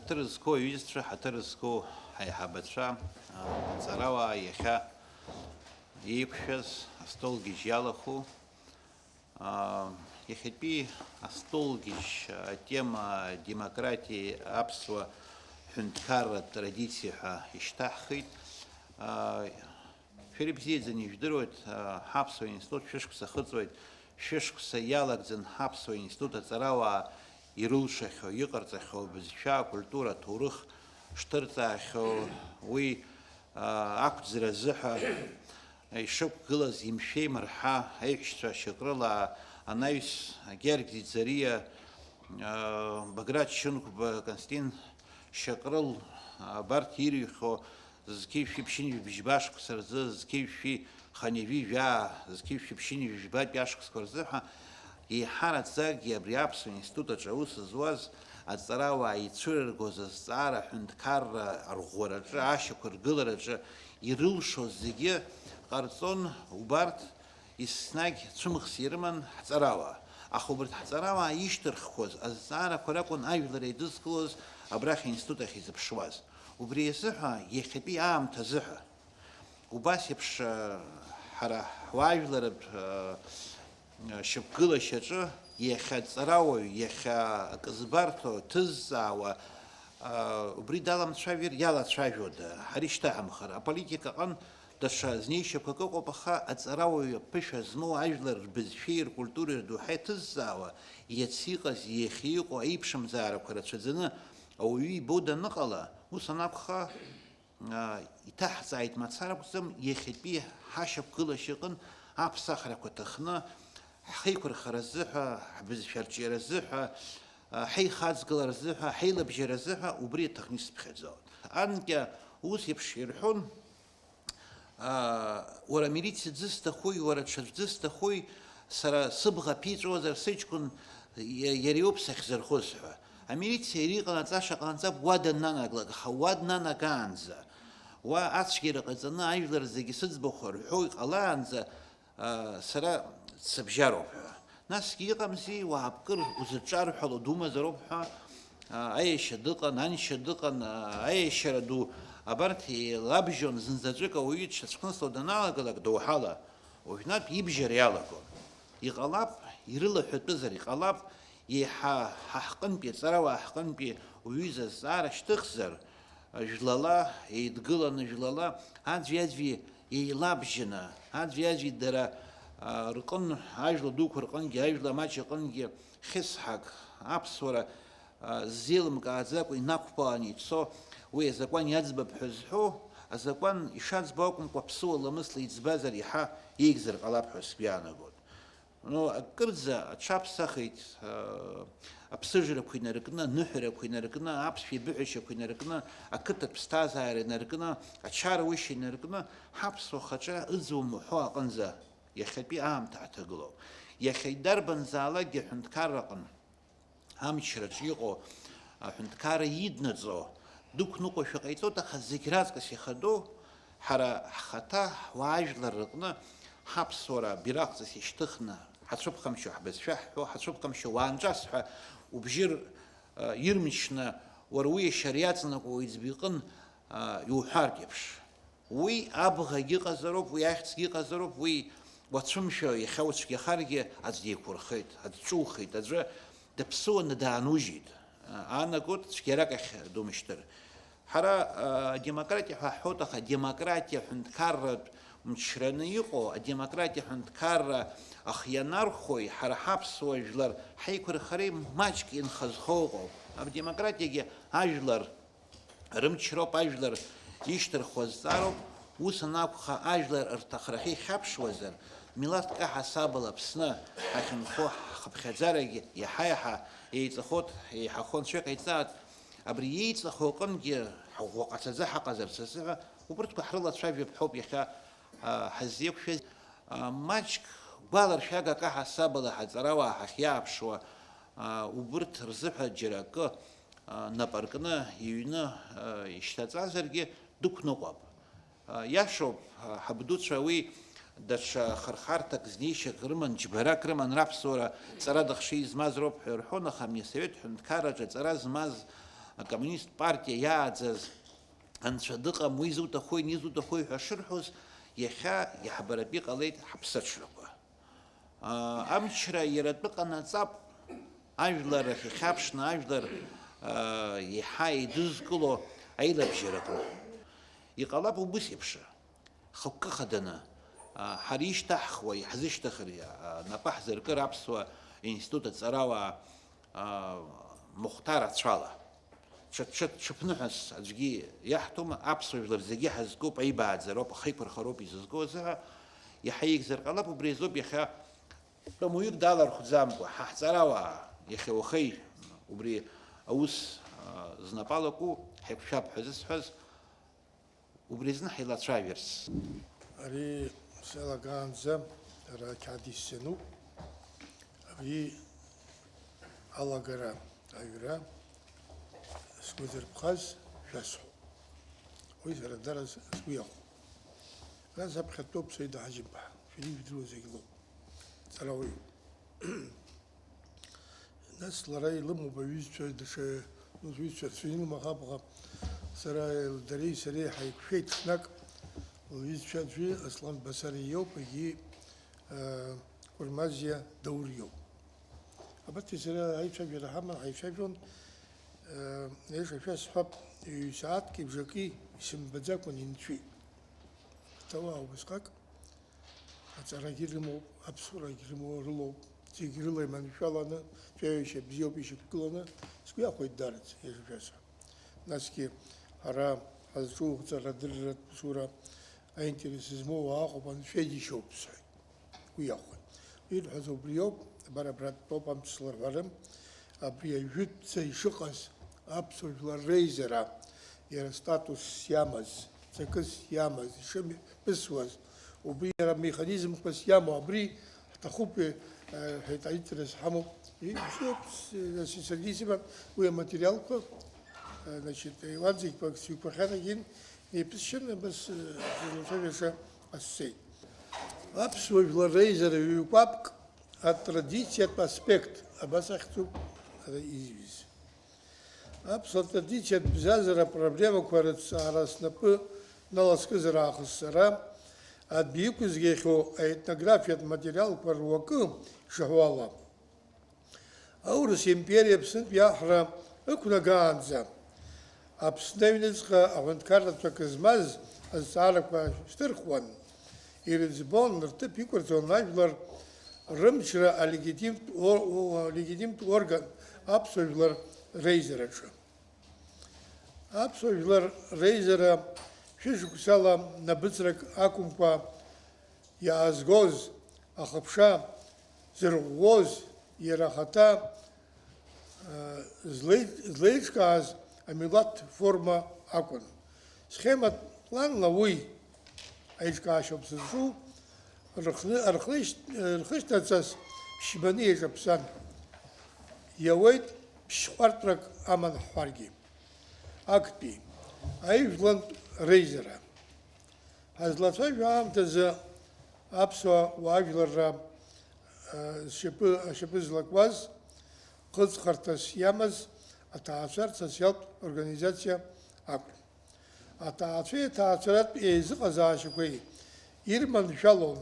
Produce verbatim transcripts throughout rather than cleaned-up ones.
Ҳаҭыр зқәу аҩызцәа, ҳаҭыр зқәу ҳаиҳабацәа, аҵарауаа иахьа еиқәшәаз астолгьежь иалахәу, иахьатәи астолгьежь атема демократиеи аԥсуа ҳәынҭқарратә традициеи ҳәа ишьҭаҳхит. Шәара ибзиаӡаны ижәдыруеит, ҳаԥсуа институт шәышықәса ахыҵуеит, шәышықәса иалагӡан ҳаԥсуа институт аҵарауаа ирылшахьоу, иҟарҵахьоу абызшәа, акультура, аҭоурых шҭырҵаахьоу, уи ақәӡра азыҳәа ишықәгылаз имшәеимырҳа аиҳәшьцәа шьакрыла анаҩс Георги Ӡариа, Баграт Шьынқәба, Константин Шьакрыл, абарҭ ирыҩхьоу зқьи жәшәи ԥшьынҩажәи бжьба шықәса рзы, зқьи жәшәи хынҩажәи жәаа, зқьи жәшәи ԥшьынҩажәи жәбатәи ашықәсқәа рзы ҳәа, еиҳараӡакгьы абри аԥсуа институт аҿы аус зуаз аҵарауаа ицәырыргоз азҵаара аҳәынҭқарра арӷәӷәараҿы, ашьақәыргылараҿы ирылшоз зегьы ҟарҵон. Убарҭ еснагь цәымӷс ирыман ҳҵарауаа, аха убарҭ ҳҵарауаа ишьҭырххоз азҵаарақәа ракәын ажәлар еидызкылоз абрахь аинститут ахь изыԥшуаз. Убри азыҳәа, иахьатәи аамҭа азыҳәа, убас еиԥш, ҳара ҳуаажәларатә шьақәгылашьаҿы иахьа аҵарауаҩ, иахьа акы збарҭоу, ҭызҵаауа, убри даламцәажәар иалацәажәода? Ҳара ишьҭаҳамхар, аполитика аҟынтә даҽа знеишьақәак ыҟоуп, аха аҵарауаҩ аԥышәа змоу, ажәлар рбызшәеи ркультуреи рдоуҳа иҭызҵаауа, иацы иҟаз, иахьа иҟоу аиԥшымзаарақәа рацәаӡаны ауаҩы ибо даныҟала, ус анакәха, иҭаҳҵааит мацара акәӡам, иахьатәи ҳашьақәгылашьа аҟын аԥсахрақәа ҭахны, ҳхеиқәырхара азыҳәа, ҳбызшәа арҿиара азыҳәа, ҳаихаҵгылара азыҳәа, ҳаилабжьара азыҳәа убри аҭахны исыԥхьаӡон. Анкьа ус еиԥш ирҳәон, уара амилициа дзысҭахуи, уара ҽаӡә дзысҭахуи, сара сыбӷа ԥиҵәозар сыҷкәын, иа-, иара иоуп сахьзырхоз ҳәа. Амилициа иара иҟанаҵаша ҟанаҵап уа даннанагалак, аха уа днанагаанӡа, уа ацәгьара ҟаҵаны ажәлар зегьы сыӡбахә рҳәо иҟалаанӡа, сара дсыбжьароуп ҳәа. Насгьы иҟамзи, уаапкыр узыҿарҳәало думазароуп ҳәа, аиашьа дыҟан, аншьа дыҟан, аиашьара ду, абарҭ еилабжьон, зынзаҵәык ауаҩы дшацәхнысло даналагалак доуҳала, уажәнатә ибжьара иалагон. Иҟалап, ирылаҳәатәызар, иҟалап, еиҳа ҳа ҳҟынтәи, аҵарауаа ҳҟынтәи уҩыза азҵаара шьҭыхзар, жәлала, еидгыланы жәлала, аӡәи-аӡәи еилабжьаны, аӡәи-аӡәи дара, а, рҟын, ажәла дуқәа рҟынгьы, ажәла маҷ аҟынгьы хьысҳак аԥсуара, а, ззеилымкааӡакәа инақәԥаланы ицо, уи азакәан иаӡбап ҳәа зҳәо, азакәан ишаӡбо акәымкәа, ԥсыуа ламысла иӡбазар иаҳа еигзар ҟалап ҳәа сгәы иаанагоит. Ну, акырӡа аҽаԥсахит, а, аԥсыжрақәа инаркны, аныҳәарақәа инаркны, аԥсшәа еибыҳәашьақәа инаркны, ақыҭа ԥсҭазаара инаркны, ачарушьа инаркны, ҳаԥсуа хаҿра ыӡуам уҳәо аҟынӡа иахьатәи аамҭа ҳҭагылоуп. Иахьа идарбанзаалакгьы аҳәынҭқарраҟны амчраҿы иҟоу аҳәынҭқарра иднаҵо дықәныҟәошәа ҟаиҵоит, аха зегь раҵкыс ихадоу, ҳара ҳхаҭа ҳуаажәлар рыҟны ҳаԥсуара бираҟҵас ишьҭыхны, ҳацәыԥхамшьо, ҳбызшәа ҳҳәо, ҳацәыԥхамшьо, уаанҿас ҳәа убжьы р-, ирмчны, уара уи ашьара иаҵанакуа уаҩӡба иҟын, а, иуҳәартә еиԥш. Уи абӷагьы ыҟазароуп, уи ахьӡгьы ыҟазароуп, уи уацәымшәо иахьа уцәгьахаргьы аӡә деиқәырхеит, аӡә ҿухеит, аӡәы даԥсыуаны даанужьит. Аанагоит, цәгьарак ахь думышьҭыр. Ҳара, а, адемократиа ҳәа ҳҳәоит, аха адемократиа ҳәынҭқарратә мчраны иҟоу, адемократиа ҳәынҭқарра ахианархәои, ҳара ҳаԥсуа жәлар ҳаиқәырхареи маҷк инхазхо ыҟоуп. Адемократиагьы ажәлар рымчроуп, ажәлар ишьҭырхуа зҵаароуп, ус анакәха, ажәлар рҭахрахьы ихьаԥшуазар, милаҭк аҳасабала Аԥсны ҳахьынхо ҳхыԥхьаӡарагь иаҳа-иаҳа еиҵахоит, еиҳахо анцәа иҟаиҵааит. Абри еиҵахо аҟынгьы ҳаӷәӷәа ҟацаӡа ҳаҟазарц азыҳәа убырҭқәа ҳрылацәажәап ҳәоуп иахьа, а, ҳаззеиқәшәаз. А, маҷк гәаларшәагак аҳасабала ҳаҵарауаа ҳахьиааԥшуа, а, убырҭ рзыҳәа џьара акы, а, нап аркны, иҩны, а, ишьҭаҵазаргьы дықәныҟәап. А, иашоуп, а, ҳабдуцәа уи даҽа хырхарҭак, знеишьак рыман, џьбарак рыман, раԥсуара ҵарада хшыҩ змаз роуп ҳәа рҳәон, аха абни асовет ҳәынҭқарраҿы аҵара змаз Акоммунист партиа иааӡаз анцәа дыҟам, уи зуҭахуи, ани зуҭахуи ҳәа шырҳәоз, иахьа иаҳбаратәы иҟалеит ҳаԥсыҽрақәа. Амчра иара атәы ҟанаҵап, ажәлар ахь ихьаԥшны ажәлар еиҳа еидызкыло аилабжьаракны. Иҟалап убыс еиԥш. Хықәкы хаданы, ҳара ишьҭаҳхуа, иаҳзышьҭыхыр, напы ҳзыркыр аԥсуа институт аҵарауаа мыхәҭа рацәала. Ҽа-, ҽа-, ҽыԥныҳәас аӡәгьы иаҳҭом, аԥсуа жәлар зегьы ҳазкуп, аибааӡароуп, ахеиқәырхароуп изызку азыҳәа, иаҳа еигзар ҟалап, убри азоуп иахьа тәамуаҩык далархәӡамкәа, ҳа ҳҵарауаа, иахьа уахеи убри аус, а, знапы алаку, ҳаиқәшәап ҳәа зысҳәаз, убри азын ҳаилацәажәарц. Ари салагаанӡа ара ақьаад иссануп. Абри алагара аҩра сгәы зырԥхаз шәасҳәап. Уи сара дара сгәы иахәон. Ара саԥхьатәоуп Саида Ҳаџьымԥҳа, шәара ижәдыруа зегь лоуп. Ҵарауаҩуп. Нас лара илымоуп аҩызцәа, даҽа лҩызцәа рцәа илымаха-, сара, дареи сареи ҳаиқәшәеит ҽнак, лҩызцәа аӡәы Аслан Басариа иоуп, егьи, э, Кәырмазиа Даур иоуп. Абарҭ сара аицәажәара ҳаман, ҳаицәажәон, э, еиша шәасҳәап, ҩ-сааҭки бжаки исымбаӡакәан инҵәеит. Ҭауаа убасҟак. Аҵарагьы рымоуп, аԥсуарагьы рымоу рылоуп, зегь рыла иманшәаланы, ҵәаҩашьа бзиоуп ишьақәгыланы, сгәы иахәеит дараӡ, иашашәаса. Насгьы ҳара ҳазҿу ҳҵарадырратә усура аинтерес змоу уаа ыҟоуп, анцәа иџьшьоуп сҳәеит. Уи иахәеит. Ирҳәаз убриоуп, абар абратәоуп, амц сларҳәарым, абри ажәытәӡа ишыҟаз аԥсуа жәлар реизара, иара статус иамаз, ҵакыс иамаз, ишымҩаԥысуаз, убри иара механизмқәас иамоу, абри ҳҭахуп, э, ҳәа аинтерес ҳамоуп. И, бзиоуп, с-, с-, саргьы исыман уи аматериалқәа, э, значит, Леуанти Зеқьԥак сигәаԥхьан, егьин, еиԥысшьын, абас, э, сызлацәажәаша ҟасҵеит. Аԥсуа жәлар реизара ҩ-кәаԥк, атрадициатә аспект, абас ахьӡуп ара изҩыз. Аԥсуа традициатә бзазара апроблемақәа рыҭҵаара снапы наласкызар аахыс сара, адәы иқәызгахьоу аетнографиатә материалқәа руакы ишаҳәо ала, аурыс империа Аԥснытәи аҳра ықәнагаанӡа, Аԥсны аҩныҵҟа аҳәынҭқарратә ҵакы змаз азҵаарақәа шьҭырхуан, ирыӡбон, рҭыԥ иқәырҵон ажәлар рымчра алегитимтә ор-, о-, алегитимтә орган аԥсуа жәлар реизараҿы. Аԥсуа жәлар реизара шәышықәсала набыцрак акәымкәа иаазгоз, ахыԥша зырӷәӷәоз иара ахаҭа, э, злеи-, злеиҿкааз амилаҭ форма акәын. Схематә планла уи, аиҿкаашьоуп сызҿу, рхны-, рхнышь-, рхышьҭаҵас ԥшьбаны еиҿаԥсан. Иауеит ԥшьҟәартәрак аман ҳҳәаргьы. Актәи, аижәлантә реизара. Ҳазлацәажәо аамҭазы аԥсуа уаажәларра, э, зшьапы, ашьапы злакуаз, хыҵхырҭас иамаз аҭаацәа рсоциалтә организациа акәын. Аҭаацәеи аҭаацәаратә еизыҟазаашьақәеи ирманшәалон,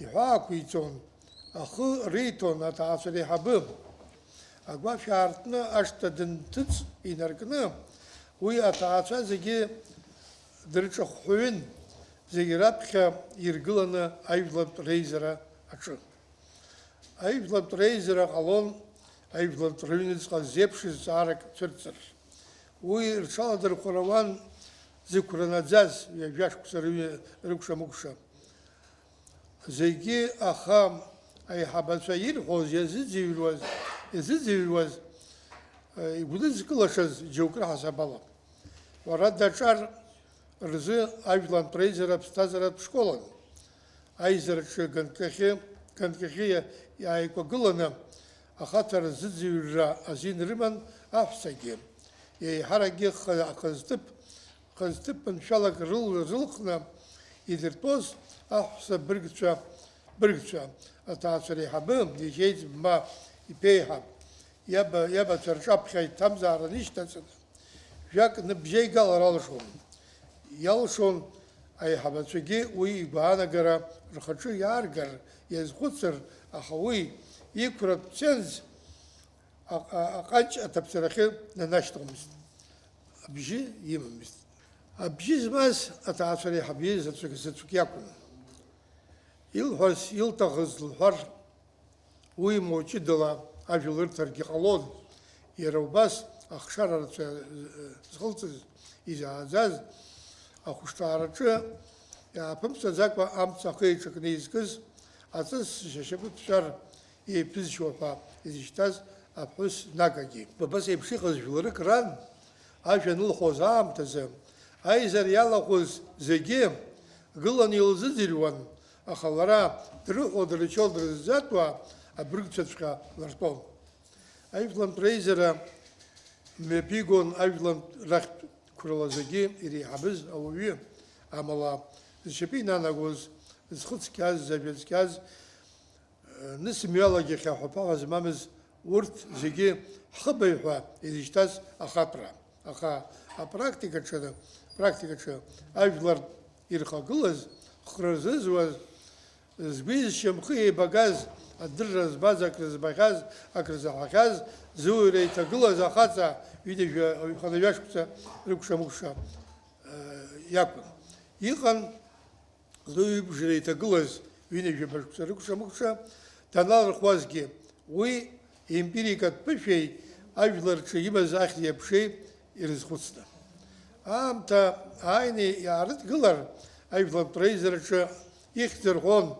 иҳәаақәиҵон, ахы риҭон аҭаацәа реиҳабы. Агәашә аартны ашҭа дынҭыҵ инаркны, уи аҭаацәа зегьы дырҿахәҳәаҩын, зегь раԥхьа иргыланы аижәлантә реизара аҿы. Аижәлантә реизара ҟалон, аижәлантә рыҩныҵҟа зеиԥшыз зҵаарак цәырҵыр. Уи рҽаладырхәыр ауан зықәра наӡаз ҩажәа шықәса рыҩ-, рыкәша-мыкәша. Зегьы, аха аиҳабацәа ирҳәоз иазыӡырҩуаз, иазыӡырҩуаз, э, игәыдызкылашаз џьоукы рҳасабала. Уара даҿар рзы ажәлантә реизара ԥсҭазааратә школан. Аизараҿы ганкахьы, ганкахьы иа-, иааикәагыланы ахаҭа рзыӡырҩра азин рыман аҳәсагьы. Еиҳаракгьы х-, ахазҭыԥ, хазҭыԥ маншәалак рыл-, рылхны идыртәоз аҳәса быргцәа, быргцәа, аҭаацәа реиҳабы, иахьеиҵб ма иԥеиҳаб, иаба-, иабацәа рҿаԥхьа иҭамзаара нышьҭаҵаны, Жәак ныбжьеигалар алшон. Иалшон аиҳабацәагьы уи игәаанагара рхаҿы иааргар, иазхәыцыр, аха уи иқәратә ценз аҟ-, а-, аҟанҷ аҭаԥҵарахьы нанашьҭуамызт. Абжьы имамызт. Абжьы змаз аҭаацәара аиҳабы заҵәык, заҵәык иакәын. Илҳәарц, илҭахыз лҳәар, уимоу ҷыдала ажәа лырҭаргьы ҟалон. Иара убас ахшара рацәа зхылҵыз, изааӡаз, ахәышҭаараҿы иааԥымҵәаӡакәа амца ахы иҿакны изкыз, аҵыс шьапы ԥҵәар еиԥызшьуа ҳәа изышьҭаз аԥҳәыс нагагьы. Абас еиԥш иҟаз жәларык ран, ажәа анылҳәоз аамҭазы, аизара иалахәыз зегьы гыланы илзыӡырҩуан, аха лара дрыҳәо-дрычо дрызӡатәуа абыргцәаҵәҟьа лартәон. Ажәлантә реизара мҩаԥигон ажәлантә рахьтә қәрала зегьы иреиҳабыз ауаҩы, амала зшьапы инанагоз, зхы цқьаз, зажәа цқьаз, нысымҩалагьы хьаҳәа-ԥаҳәа змамыз урҭ зегьы ҳхыбаҩ ҳәа изышьҭаз ахаԥра. Аха апрактикаҿы, практикаҿы ажәлар ирхагылаз, хкра зызуаз, згәи зшьамхи еибагаз, адырра збаз, акрызбахьаз, акрызаҳахьаз, зыуаҩра иҭагылаз ахаҵа ҩынҩажәа, ханажәа шықәса рыкәша-мыкәша, э, иакәын. Иҟан Лыҩбжара иҭагылаз ҩынҩажәа шықәса рыкәша-мыкәша даналырхуазгьы, уи емпирикатә ԥышәеи ажәлар рҿы имаз ахьӡи-аԥшеи ирызхәыцны. Аамҭа ааины иаарыдгылар, ажәлантә реизараҿы ихьӡ рҳәон,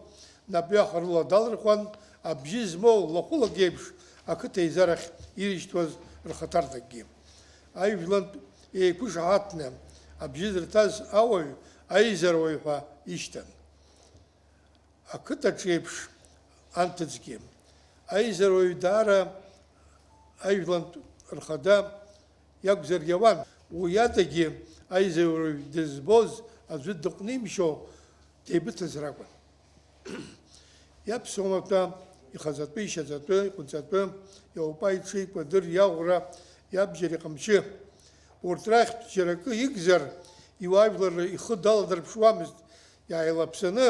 напҩаха рыла далырхуан, абжьы змоу лахәылак еиԥш ақыҭа еизарахь ирышьҭуаз рхаҭарнакгьы. Ажәлантә еиқәышаҳаҭны абжьы зырҭаз ауаҩ аизаруаҩ ҳәа ишьҭан. Ақыҭаҿ еиԥш анҭыҵгьы. Аизаруаҩ даара ажәлантә рхада иакәзаргьы ауан. Уи адагьы аизаруаҩ дызбоз аӡәы дыҟәнимшьо деибыҭазар акәын. Иаԥсуа маҭәа, ихазатәы, ишьаҵатәы, иҟәынҵатәы, иоупа, иҽы, икәадыр, иаӷәра, иабџьар, иҟамчы. Урҭ рахьтә џьара акы икзар, иуаажәлар ихы даладырԥшуамызт, иааилаԥсаны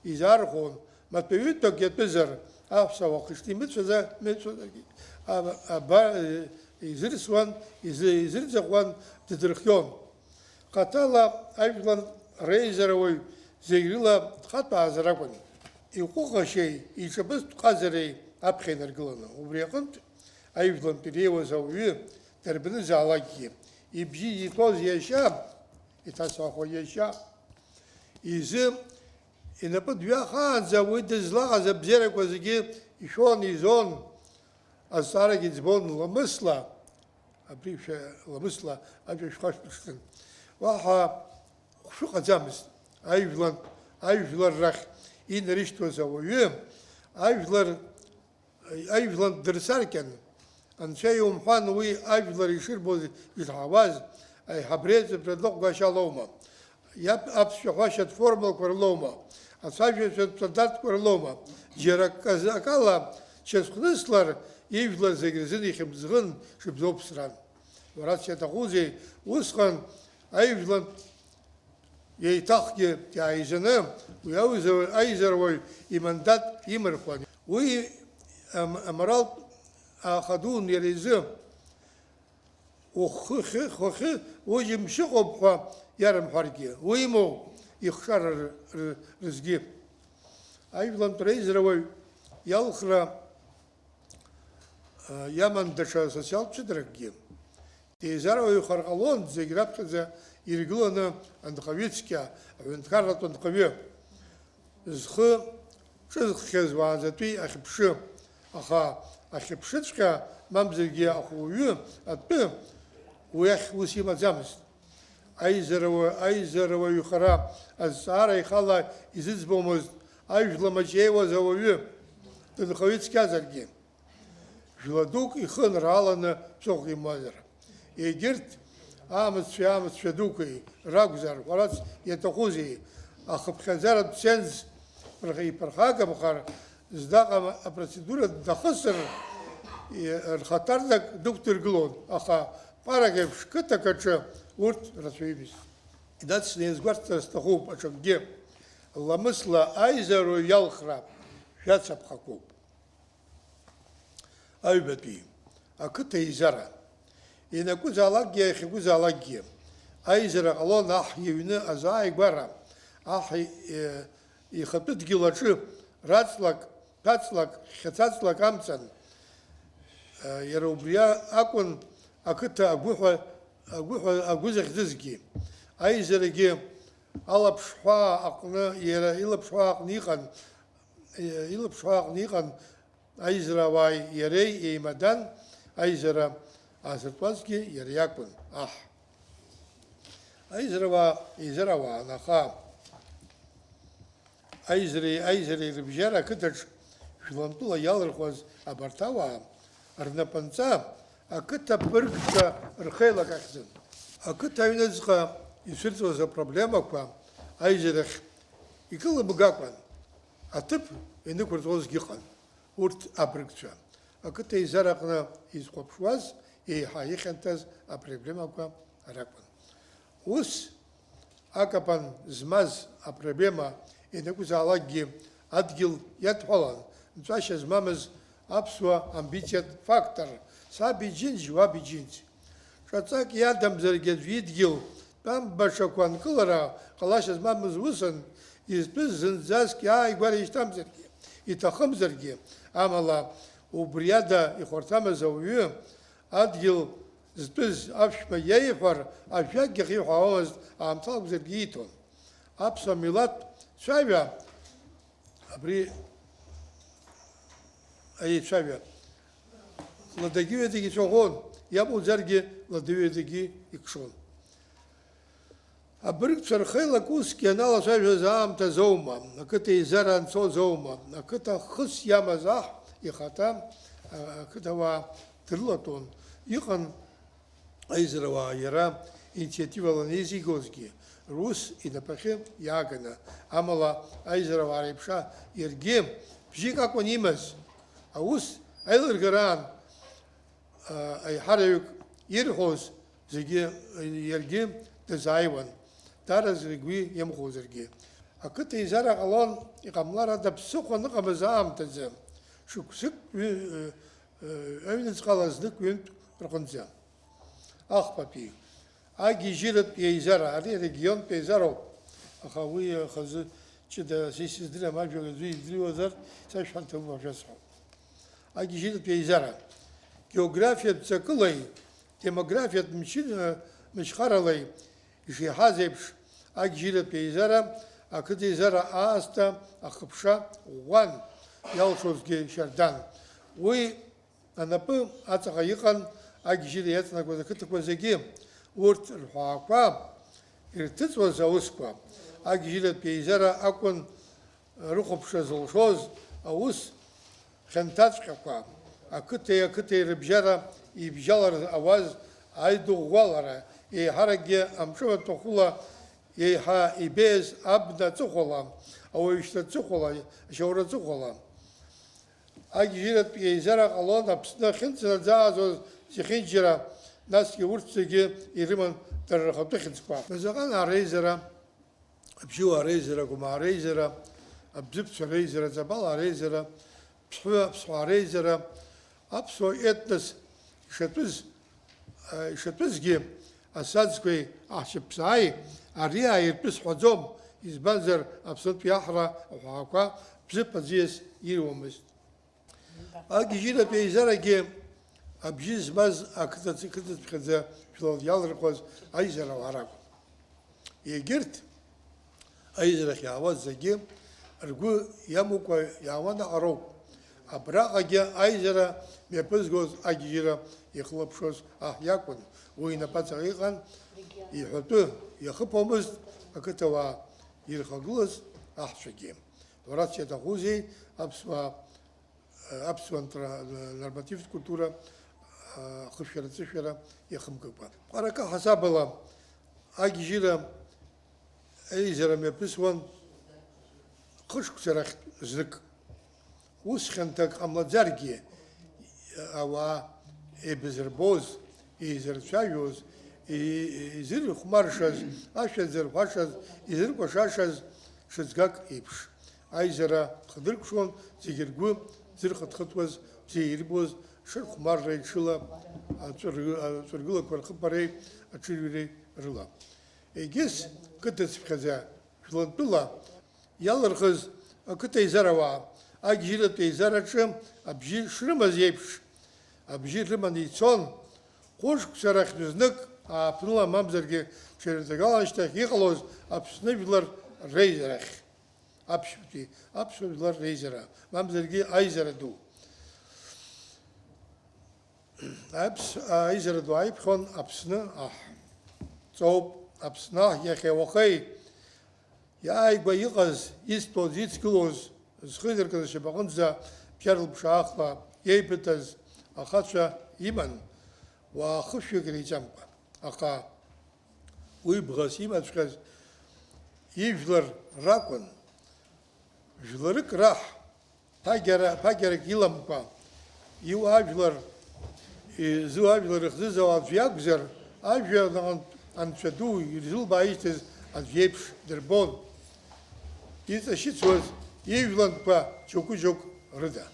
изаархәон, маҭәаҩытәак иатәызар, аҳәса уахышҭа имыцәаӡа-, мыцәаӡаргьы, аба-, аба-, изырсуан, изы-, изырӡахуан, дыдырхион. Хаҭала ажәлар реизарауаҩ зегь рыла дхатәаазар акәын. Иҟәыӷашьеи иҿабызтә ҟазареи аԥхьа инаргыланы. Убри аҟынтә, ажәлантә иреиуаз ауаҩы дарбанызаалакгьы, ибжьы иҭоз иашьа, иҭасахуа иашьа изы инапы дҩахаанӡа уи дызлаҟаз абзиарақәа зегьы ишәон, изон, азҵаарагьы ӡбон ламысла, абри шәа ламысла ажәа шәхашәмыршҭын. Уаҳа хәшәы ҟаӡамызт. Ажәлан, ажәлар рахь инарышьҭуаз ауаҩы, ажәлар, ажәлан дырсаркьан, анцәа иумҳәан, уи ажәлар ишырбоз, ишаҳауаз, аиҳабреиҵбы ныҟәгашьа лоума? Иаб аԥсшәа ҳәашьатә формулақәа рылоума? Ацәажәашьатә стандартқәа рылоума? Џьара аказ-, акала чазхныслар, ижәлар зегь рзын ихьымӡӷын шыбзоуԥсран. Уара иаҭахузеи, усҟан аижәлантә еиҭахгьы иааизаны, уи аиза-, аизаруаҩ имандат имырхуан. Уи ам-, аморалтә ааха дун иара изы. Уххы, хыхь, уџьымшь ыҟоуп ҳәа иарымҳәаргьы, уимоу, ихшара р-, р-, рызгьы. Ажәлантә реизаруаҩ иалхра, а, иаман даҽа социалтә ҷыдаракгьы. Деизаруаҩхар ҟалон зегь раԥхьаӡа иргыланы анхаҩы цқьа, аҳәынҭқарратә анхаҩы. Зхы ҿызххьаз уаанӡатәи ахьыԥшы, аха ахьыԥшыҵәҟьа, мамзаргьы ахәыуҩы атәы уи ахь ус имаӡамызт. Аизарауа-, аизарауаҩхара азҵаара ихала изыӡбомызт ажәла маҷ еиуаз ауаҩы, дынхаҩы цқьазаргьы. Жәла дук ихы нрааланы ԥсыхәа имазар. Егьырҭ амыццәеи амыццәа дуқәеи ракәзар, ҳәарас иаҭахузеи, ахыԥхьаӡаратә ценз рхы иԥырхагамхар, здаҟам апроцедура дахысыр, и-, рхаҭарнак дықәдыргылон, аха Ҟәарак еиԥш қыҭак аҿы урҭ рацәаҩымызт. Инацны иазгәарҭар сҭахуп аҽакгьы. Ламысла аизароу иалхра шәацаԥхақәоуп. Аҩбатәи, ақыҭа еизара. Ианакәызаалакгьы, иахьакәызаалакгьы, аизара ҟалон аҳ иҩны азааигәара, аҳ, е, ихатәы дгьыл аҿы раҵлак, ԥаҵлак, хьацаҵлак амҵан. Е, иара убри акәын ақыҭа агәыҳәа, агәыҳәа, агәы захьӡызгьы. Аизарагьы алаԥшҳәаа аҟны, иара илаԥшҳәаа аҟны иҟан, е, илаԥшҳәаа аҟны иҟан, аизарауааи иареи еимадан, аизара аазыртуазгьы иара иакәын, аҳ. Аизарауаа еизарауаан, аха аизареи аизареи рыбжьара ақыҭаҿ жәлантәыла иалырхуаз абарҭ ауаа рнапынҵа ақыҭа быргцәа рхеилак ахьӡын. Ақыҭа аҩныҵҟа ицәырҵуаз апроблемақәа аизарахь икылымгакәан, аҭыԥ ианықәырҵозгьы ыҟан. Урҭ абыргцәа, ақыҭа еизараҟны изхәаԥшуаз, еиҳа ихьанҭаз апроблемақәа ракәын. Ус, акапан змаз апроблема ианакәызаалакгьы адгьыл иадҳәалан, нҵәашьа змамыз аԥсуа амбициатә фактор, саб иџьынџь, уаб иџьынџь. Ҿаҵак иадамзаргьы аӡәы идгьыл, тәамбашақәа анкылара ҟалашьа змамыз усын, изтәыз зынӡаск иааигәара ишьҭамзаргьы, иҭахымзаргьы, амала убри ада ихәарҭамыз ауаҩы, адгьыл зтәыз аԥшәма иеиҳәар, ажәакгьы ахьиҳәаауамызт, аамҭала акәзаргьы ииҭон. Аԥсуа милаҭ цәаҩа, абри аицәаҩа, ладагьы ҩадагьы ицәаӷәон, иамуӡаргьы ладаҩадагьы икшон. Абыргцәа рхеилак усгьы аналацәажәоз аамҭазоума, ақыҭа еизара анцозоума, ақыҭа хыс иамаз аҳ ихаҭа, а-, ақыҭауаа дрылатәон. Иҟан аизарауаа иара инициативала анеизигозгьы, рус инапахьы иааганы, амала аизарауаа реиԥш иаргьы бжьык акәын имаз, аус аилыргараан, а, аиҳараҩык ирҳәоз зегьы иаргьы дазааиуан, дара зегь уи иамхозаргьы. Ақыҭа еизара ҟалон, иҟамлар ада ԥсыхәа аныҟамыз аамҭазы, шықәсык ҩы-, ы, ы, аҩныҵҟала знык-ҩынтә рҟынӡа. Ахԥатәи. Агьежьыратә еизара, ари арегионтә еизароуп, аха уи хазы ҷыда са исыздырам, ажәак аӡәы издыруазар, сашәҳәарҭа ума шәасҳәап. Агьежьыратә еизара. Географиатә ҵакылеи демографиатә мчы-, мчхаралеи ишеиҳаз еиԥш, агьежьыратә еизара ақыҭеизара аасҭа ахыԥша ӷәӷәан, иалшозгьы шьардан. Уи анапы аҵаҟа иҟан агьежьыра иаҵанакуаз ақыҭақәа зегьы. Урҭ рҳәаақәа ирҭыҵуаз аусқәа, агьежьыратә еизара акәын рыхәаԥшра зылшоз аус хьанҭаҵәҟьақәа, ақыҭеи ақыҭеи рыбжьара ибжьалар ауаз аидыӷәӷәалара, еиҳаракгьы амҿы маҭәахәыла еиҳа ибеиаз абна аҵыхәала, ауаҩшьра аҵыхәала, ашьаура аҵыхәала. Агьежьыратә еизара ҟалон Аԥсны ахьынӡанаӡааӡоз зехьынџьара, насгьы урҭ зегьы ирыман дара рхатәы хьыӡқәа. Базаҟанаа реизара, абжьыуаа реизара, агәымаа реизара, абзыԥцәа реизара, аҵабалаа реизара, ԥсҳәы аԥсҳәаа реизара, аԥсуа етнос ишатәыз, ишатәызгьы асаӡқәеи аҳцәыԥсааи ари ааиртәы сҳәаӡом, избанзар Аԥснытәи аҳра аҳәаақәа бзыԥ аӡиас ируамызт. Агьежьыратә еизарагьы абжьы змаз ақыҭац-, ақыҭацәхьаӡа жәлар иалырхуаз аизарауаа ракәын. Егьырҭ аизарахь иаауаз зегьы ргәы иамукәа иаауан аҟароуп. Абраҟагьы аизара мҩаԥызгоз агьежьыра ихылаԥшуаз аҳ иакәын. Уи инапаҵаҟа иҟан, иҳәатәы иахыԥомызт ақыҭауаа ирхагылаз аҳцәагьы. Уара иаҭахузеи аԥсуаа аԥсуа нтра-, нормативтә культура ахышәара-ҵышәара иахымгакәа. Ҟәаракы ҳасабала, агьежьыра аизара мҩаԥысуан хышықәса рахьтә знык. Ус хьанҭак ҟамлаӡаргьы, ауаа еибазырбоз, изырцәажәоз, и-, изырхәмаршаз, ашәа зырҳәашаз, изыркәашашаз ҽыҵгак еиԥш. Аизара хдыркәшон, зегьы ргәы зырхыҭхыҭуаз, бзиа ирбоз, ҽырхәмарреи ҽыла аҵәыргы-, аҵәыргылақәа рхыԥареи аҽырҩреи рыла. Егьыс қыҭацыԥхьаӡа, жәлантәыла иалырхыз ақыҭа еизарауаа, агьежьыратә еизараҿы абжьы шрымаз еиԥш, абжьы рыманы ицон, хәышықәса рахьтә знык ааԥныла, мамзаргьы ҽа ҩажәа ҭакала ашьҭахь иҟалоз Аԥсны жәлар реизарахь, аԥшьбатәи аԥсуа жәлар реизара, мамзаргьы аизара ду. Аԥс-, аизара ду ааиԥхьон Аԥсны аҳ. Ҵоуп, Аԥсны аҳ иахьа уахеи иааигәа иҟаз, изҭоз, ицгылоз, зхы инаркыз ашьапаҟынӡа бџьар лыԥшаахла еибыҭаз ахацәа иман, уаа хышәҩык реиҵамкәа. Аха уи бӷас имаҵәҟьаз ижәлар ракәын. Жәларык раҳ, ԥагьара, ԥагьарак иламкәа, иуаажәлар, изуаажәлар ихзызауа аӡә иакәзар, ажәҩан аҟынтә анцәа ду ирзылбааижьҭыз аӡә иеиԥш дырбон. Иҵашьыцуаз ижәлантәқәа џьоукы-џьоук рыда.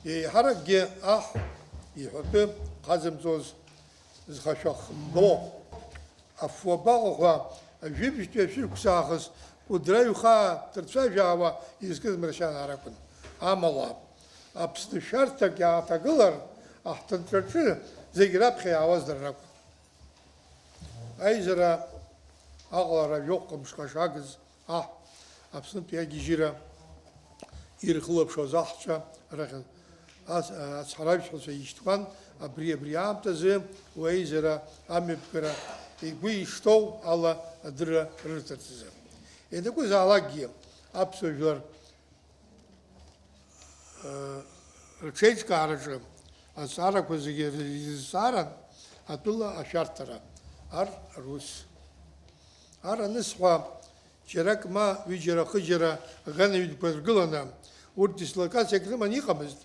Еиҳаракгьы аҳ иҳәатәы хазымҵоз зхашәа хымбо, афуабаҟа ҳәа ажәибжьтәи ашәышықәса аахыс Кәыдры аҩхаа дырцәажәаауа изкыз Маршьанаа ракәын. Амала, Аԥсны шәарҭак иааҭагылар, аҳҭынҵәаҿы зегь раԥхьа иаауаз дара ракәын. Аизара аҟалара жәохә мшҟа шагыз аҳ, Аԥснытәи агьежьыра ирхылаԥшуаз аҳцәа рахь ас-, ацҳаражәҳәацәа ишьҭуан, абри, абри аамҭазы уи аизара амҩаԥгара игәы ишҭоу ала адырра рырҭарц азы. Ианакәызаалакгьы аԥсуа жәлар рҽеиҿкаараҿы азҵаарақәа зегьы ирызҵааран атәыла ашәарҭара, ар рус. Ар анысҳәа, џьарак ма ҩыџьара-хыџьара аганаҩдәқәа ргыланы, урҭ дислокациак рыманы иҟамызт.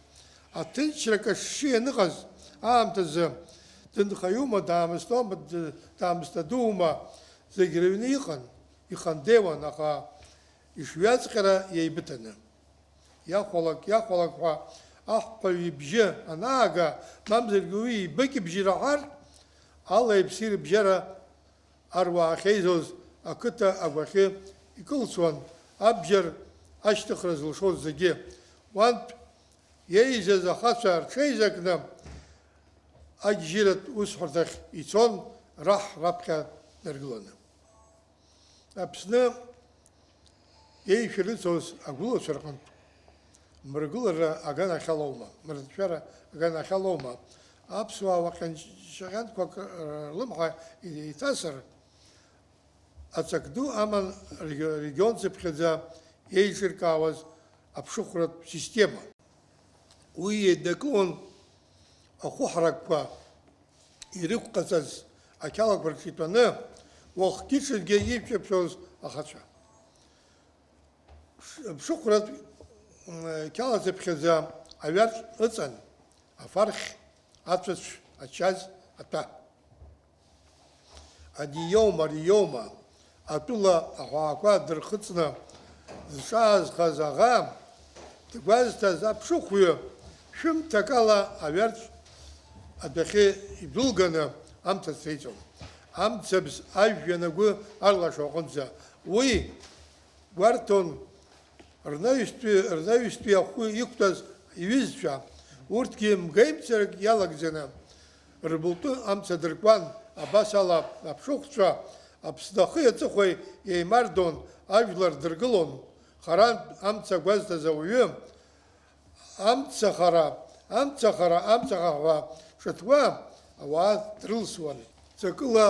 Аҭынчра кашшьы ианыҟаз аамҭазы, дынхаҩума, даамысҭоума, д-, даамысҭадуума, зегь рыҩны иҟан, ихандеуан, аха ишҩаҵҟьара иеибыҭаны. Иахәалак, иахәалак ҳәа аҳәҳәаҩ ибжьы анаага, мамзаргьы уи ибыкьыбжьы раҳар, алеи-ԥси рыбжьара аруаа ахьеизоз ақыҭа агәахьы икылсуан, абџьар ашьҭыхра зылшоз зегьы. Уантә иеизаз ахацәа рҽеизакны, агьежьыратә усҳәарҭахь ицон, раҳ раԥхьа днаргыланы. Аԥсны еишәа рыцоз агәылацәа рҟынтә мрагылара аганахьалоума, мраҭашәара аганахьалоума, аԥсуаа уаҟьаншьаҟьантәқәак рлымҳа иҭасыр, аҵак ду аман реги-, регион цыԥхьаӡа еиҿыркаауаз аԥшыхәратә система. Уи еиднакылон ахәыҳаракқәа ирықәҟаҵаз ақьалақәа рҿы итәаны, уахгьы-ҽынгьы иқәҿаԥхьоз ахацәа. Ԥш-, ԥшыхәратә, м, қьала цыԥхьаӡа аҩарҵә ыҵан, афархь, ацәацә, ачаз, атәа. Ани иоума, ари иоума, атәыла аҳәаақәа дырхыҵны зҿаазхаз аӷа, дгәазҭаз аԥшыхәҩы, шәымҭак ала аҩарҵә адәахьы идәылганы амца цеиҵон. Амцабз ажәҩан агәы арлашо аҟынӡа. Уи гәарҭон рнаҩстәи, рнаҩстәи ахәы иқәтәаз иҩызцәа, урҭгьы мгаимцарак иалагӡаны, рбылтәы амца дыркуан, абас ала аԥшыхәцәа Аԥсны ахи аҵыхәеи еимардон, ажәлар дыргылон, харантә амца гәазҭаз ауаҩы, амцахара, амцахара, амцахара ҳәа ҿыҭуа ауаа дрылсуан. Ҵакыла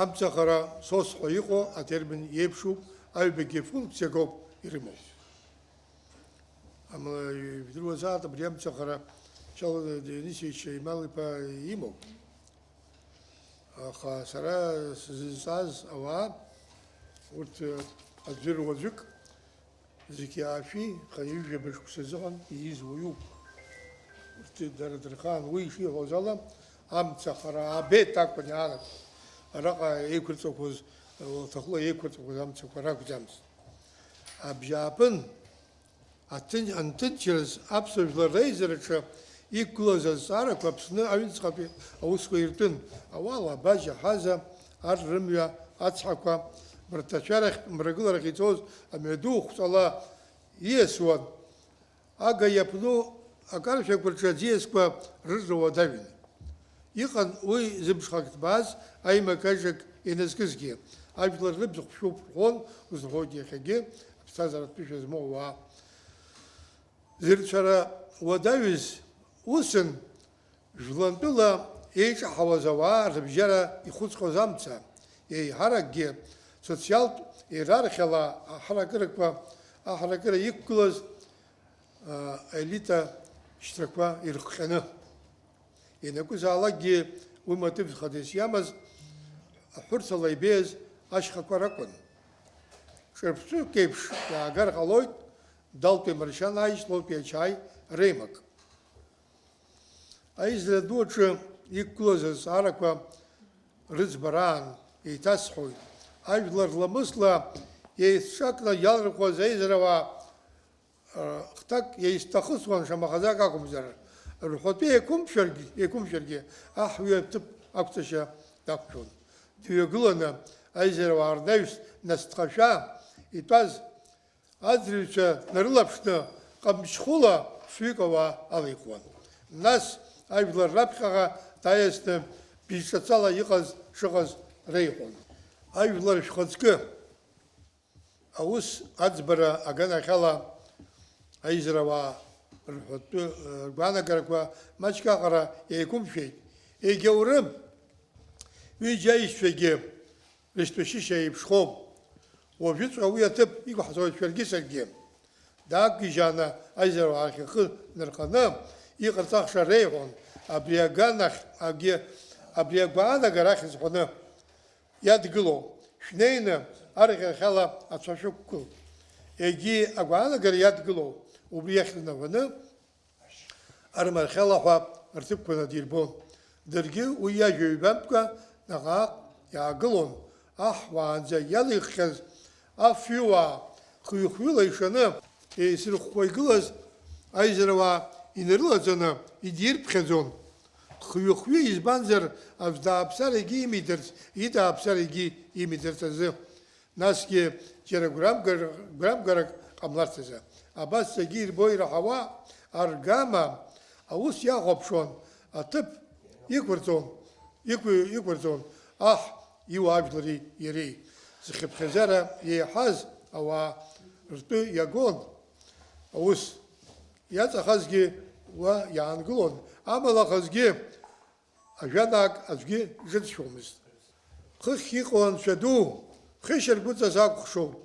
амцахара сос ҳәа иҟоу атермин иеиԥшуп, аҩбагьы функциак ауп ирымоу. Амала, ижәдыруазааит, абри амцахара Чал Дионисович Имал-иԥа имоуп. Аха сара сзызҵааз ауаа, урҭ аӡәыр-уаӡәык, зегьы аашәи хынҩажәаба шықәса азыҳәан ииз уаҩуп. Урҭ дара дырхаан, уи ишиҳәоз ала, амца хара абеит акәын иаанагоз. Араҟа еиқәырҵақәоз, уаҭахла еиқәырҵақәоз амцақәа ракәӡамызт. Абжьааԥын аҭын-, анҭынчраз аԥсуа жәлар реизараҿы иқәгылаз азҵаарақәа Аԥсны аҩныҵҟатәи аусқәа иртәын, ауал, абажьа, ҳаза, ар рымҩа, ацҳақәа, мраҭашәарахь, мрагыларахь ицоз амҩаду хәҵала ииасуан. Ага иаԥну акаршәақәа рҿы аӡиасқәа рырра уадаҩын. Иҟан уи зымҽхак ҭбааз аимак-ажак ианазкызгьы, ажәлар рыбз хәшәуп рҳәон, узҳәоит иахьагьы аԥсҭазааратә ԥышәа змоу ауаа. Зырцәара уадаҩыз усын, Жәлантәыла еиҿаҳауаз ауаа рыбжьара ихәыҵҟьоз амца, еиҳаракгьы социалтә иерархиала аҳаракырақәа, аҳаракыра иқәгылаз, а, елита шьҭрақәа ирыхҟьаны. Ианакәызаалакгьы уи мотив хадас иамаз, аҳәырҭала ибеиаз ашьхақәа ракәын. Ҿырԥштәык еиԥш иаагар ҟалоит Далтәи Маршьан Аичлотәи ачаи реимак. Аизара ду аҿы иқәгылаз азҵаарақәа рыӡбараан еиҭасҳәоит. Ажәлар ламысла еицҿакны иалырхуаз аизарауаа, р-, хҭак еизҭахысуан, шамахаӡак акәымзар, рҳәатәы еиқәымшәаргь-, еиқәымшәаргьы, аҳ уи аҭыԥ ақәҵашьа дақәшәон. Дҩагыланы, аизарауаа рнаҩс днасҭхашәа итәаз аӡырҩцәа днарылаԥшны, ҟамчхәыла ԥшҩык ауаа алихуан. Нас ажәлар раԥхьаҟа дааиасны бжьҿацала иҟаз шыҟаз реиҳәон. Ажәлар шәхаҵкы аус аӡбара аганахьала аизарауаа рҳәатәы, ргәаанагарақәа маҷк аҟара еиқәымшәеит. Егьаурым, ҩыџьа аишьцәагьы рышьтәа шьышьа еиԥшхом. Уажәыҵәҟьа уи аҭыԥ иқәҳҵоит шәаргьы саргьы. Даақәгьежьааны аизарауаа рахь ихы нырханы иҟарҵахша реиҳәон, абри аганахь, агьы, абри агәаанагара ахьӡ ҳәаны иадгылоу, шәнеины арӷьарахьала ацәа шәықәгыл. Егьи агәаанагара иадгылоу, убри иахьызнаваны армархьалаҳәа рҭыԥқәа надирбон. Даргьы уи иажәа ҩбамтәкәа наҟ-ааҟ иаагылон, аҳ уаанӡа иалиххьаз афҩыуаа хҩы-хҩыла ишаны еисырхәхәа игылаз аизарауаа инарылаҵаны идирԥхьаӡон. Хҩы-хҩы, избанзар, аӡә дааԥсар егьи имидарц, идааԥсар егьи имидарц азы. Насгьы џьара гәрамгар-, гәрамгарак ҟамларц азы. Абас зегьы ирбо ираҳауа аргама аус иахәаԥшуан, аҭыԥ иқәырҵон, иқәы-, иқәырҵон аҳ иуаажәлари иареи. Зхыԥхьаӡара еиҳаз ауаа ртәы иагон аус. Иаҵахазгьы уа иаангылон, амала ахазгьы ажәанаак аӡәгьы ҿыцшәомызт. Хыхь иҟоу анцәа ду, хьышьаргәыҵас акәхшоуп.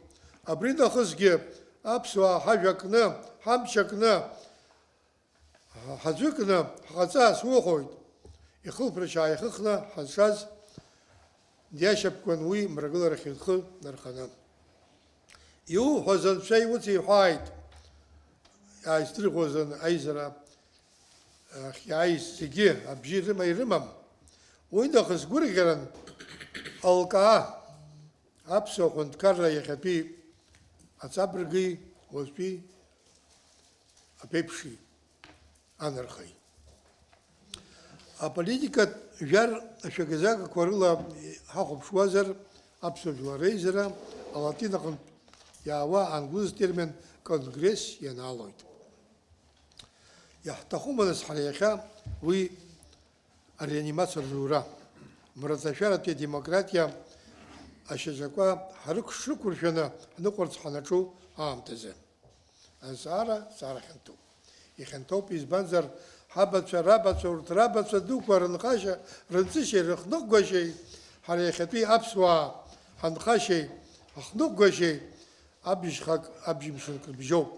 Абри нахысгьы аԥсуаа ҳажәа кны, ҳамч акны, ҳаӡәы кны, ҳҟаҵа ацәухоит. Ихылԥарч ааихыхны ҳазшаз диашьапкуан уи мрагыларахь ихы нарханы. Иуҳәаз анцәа иуцеиҳәааит, иааицдырӷәӷәаз аизара ахь иааиз зегьы абжьы рыма ирымам. Уи нахыс гәырӷьаран алкаа, аԥсуа ҳәынҭқарра иахьатәи аҵабырги уаҵәтәи аԥеиԥши анархеи. Аполитикатә жәар ашәагазагақәа рыла ҳахәаԥшуазар, аԥсуа жәлар реизара алатин аҟынтә иаауа англыз термин конгресс ианаалоит. Иаҳҭахума, нас, ҳара иахьа уи ареанимациа рзура? Мраҭашәаратәи адемократиа ашьаҿақәа ҳрықәшықәыршәаны ҳныҟәарц ҳанаҿу аамҭазы. Азҵаара, зҵаара хьанҭоуп. Ихьанҭоуп, избанзар, ҳабацәа, рабацәа, урҭ рабацәа дуқәа рынхашьа, рынҵышьеи рыхныҟәгашьеи, ҳара иахьатәи аԥсуаа ҳанхашьеи ҳахныҟәгашьеи абжьхак, абжьымшынк рыбжьоуп.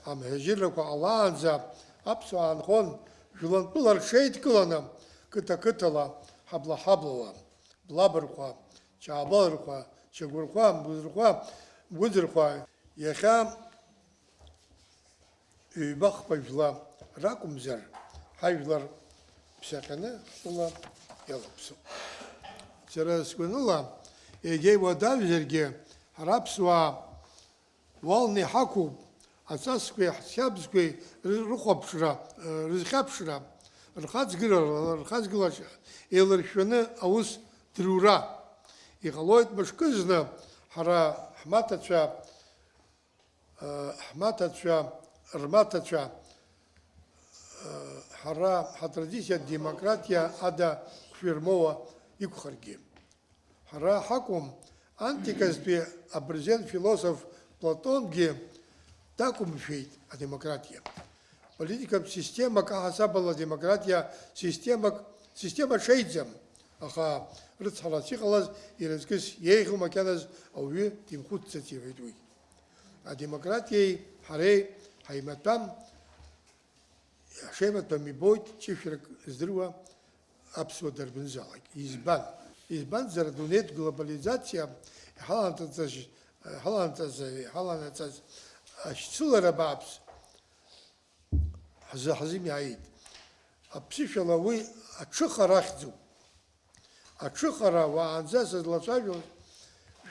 Амҳаџьыррақәа ҟалаанӡа аԥсуаа нхон, жәлантәыла рҽеидкыланы, қыҭа-қыҭала, ҳабла-ҳаблала, Блабырхәа, Ҷаабалырхәа, Чагәырхәа, Мгәыӡырхәа, Мгәыӡырхәа, иахьа ҩба-хԥа жәла ракәымзар, Ҳажәлар ԥсаҟьаны ҳтәыла иалаԥсоуп. Сара сгәаныла, егьа иуадаҩзаргьы, ҳара аԥсуаа уалны иҳақәуп, аҵасқәеи ҳқьабзқәеи ры-, рыхәаԥшра, рызхьаԥшра, рхаҵгылара, рхаҵгылашьа еиларшәшәаны аус дырура. Иҟалоит мышкызны ҳара ҳмаҭацәа, ҳмаҭацәа, рмаҭацәа, ҳара ҳатрадициа демократиа ада хәшәы рмоуа иқәхаргьы. Ҳара ҳакәым, антиказтәи абырзен философ Платонгьы дақәымшәеит адемократиа. Политикатә системак аҳасабала адемократиа системак, система ҽеиӡам, аха рыцҳарас иҟалаз иразкыс иеиӷьу макьаназ ауаҩы димхәыцӡац, иҳәеит уи. Адемократиеи ҳареи ҳаимаҭәам, ҳаимаҭәам ибоит ҷышәрак здыруа аԥсуа дарбанзаалак. Избан? Избанзар, адунеитә глобализациа иҳаланаҵаз, иҳаланаҵаз, иҳаланаҵаз ашьцылара бааԥс ҳзы-, ҳзымиааит. Аԥсышәала уи аҽыхара ахьӡуп. Аҽыхара уаанӡа сызлацәажәоз,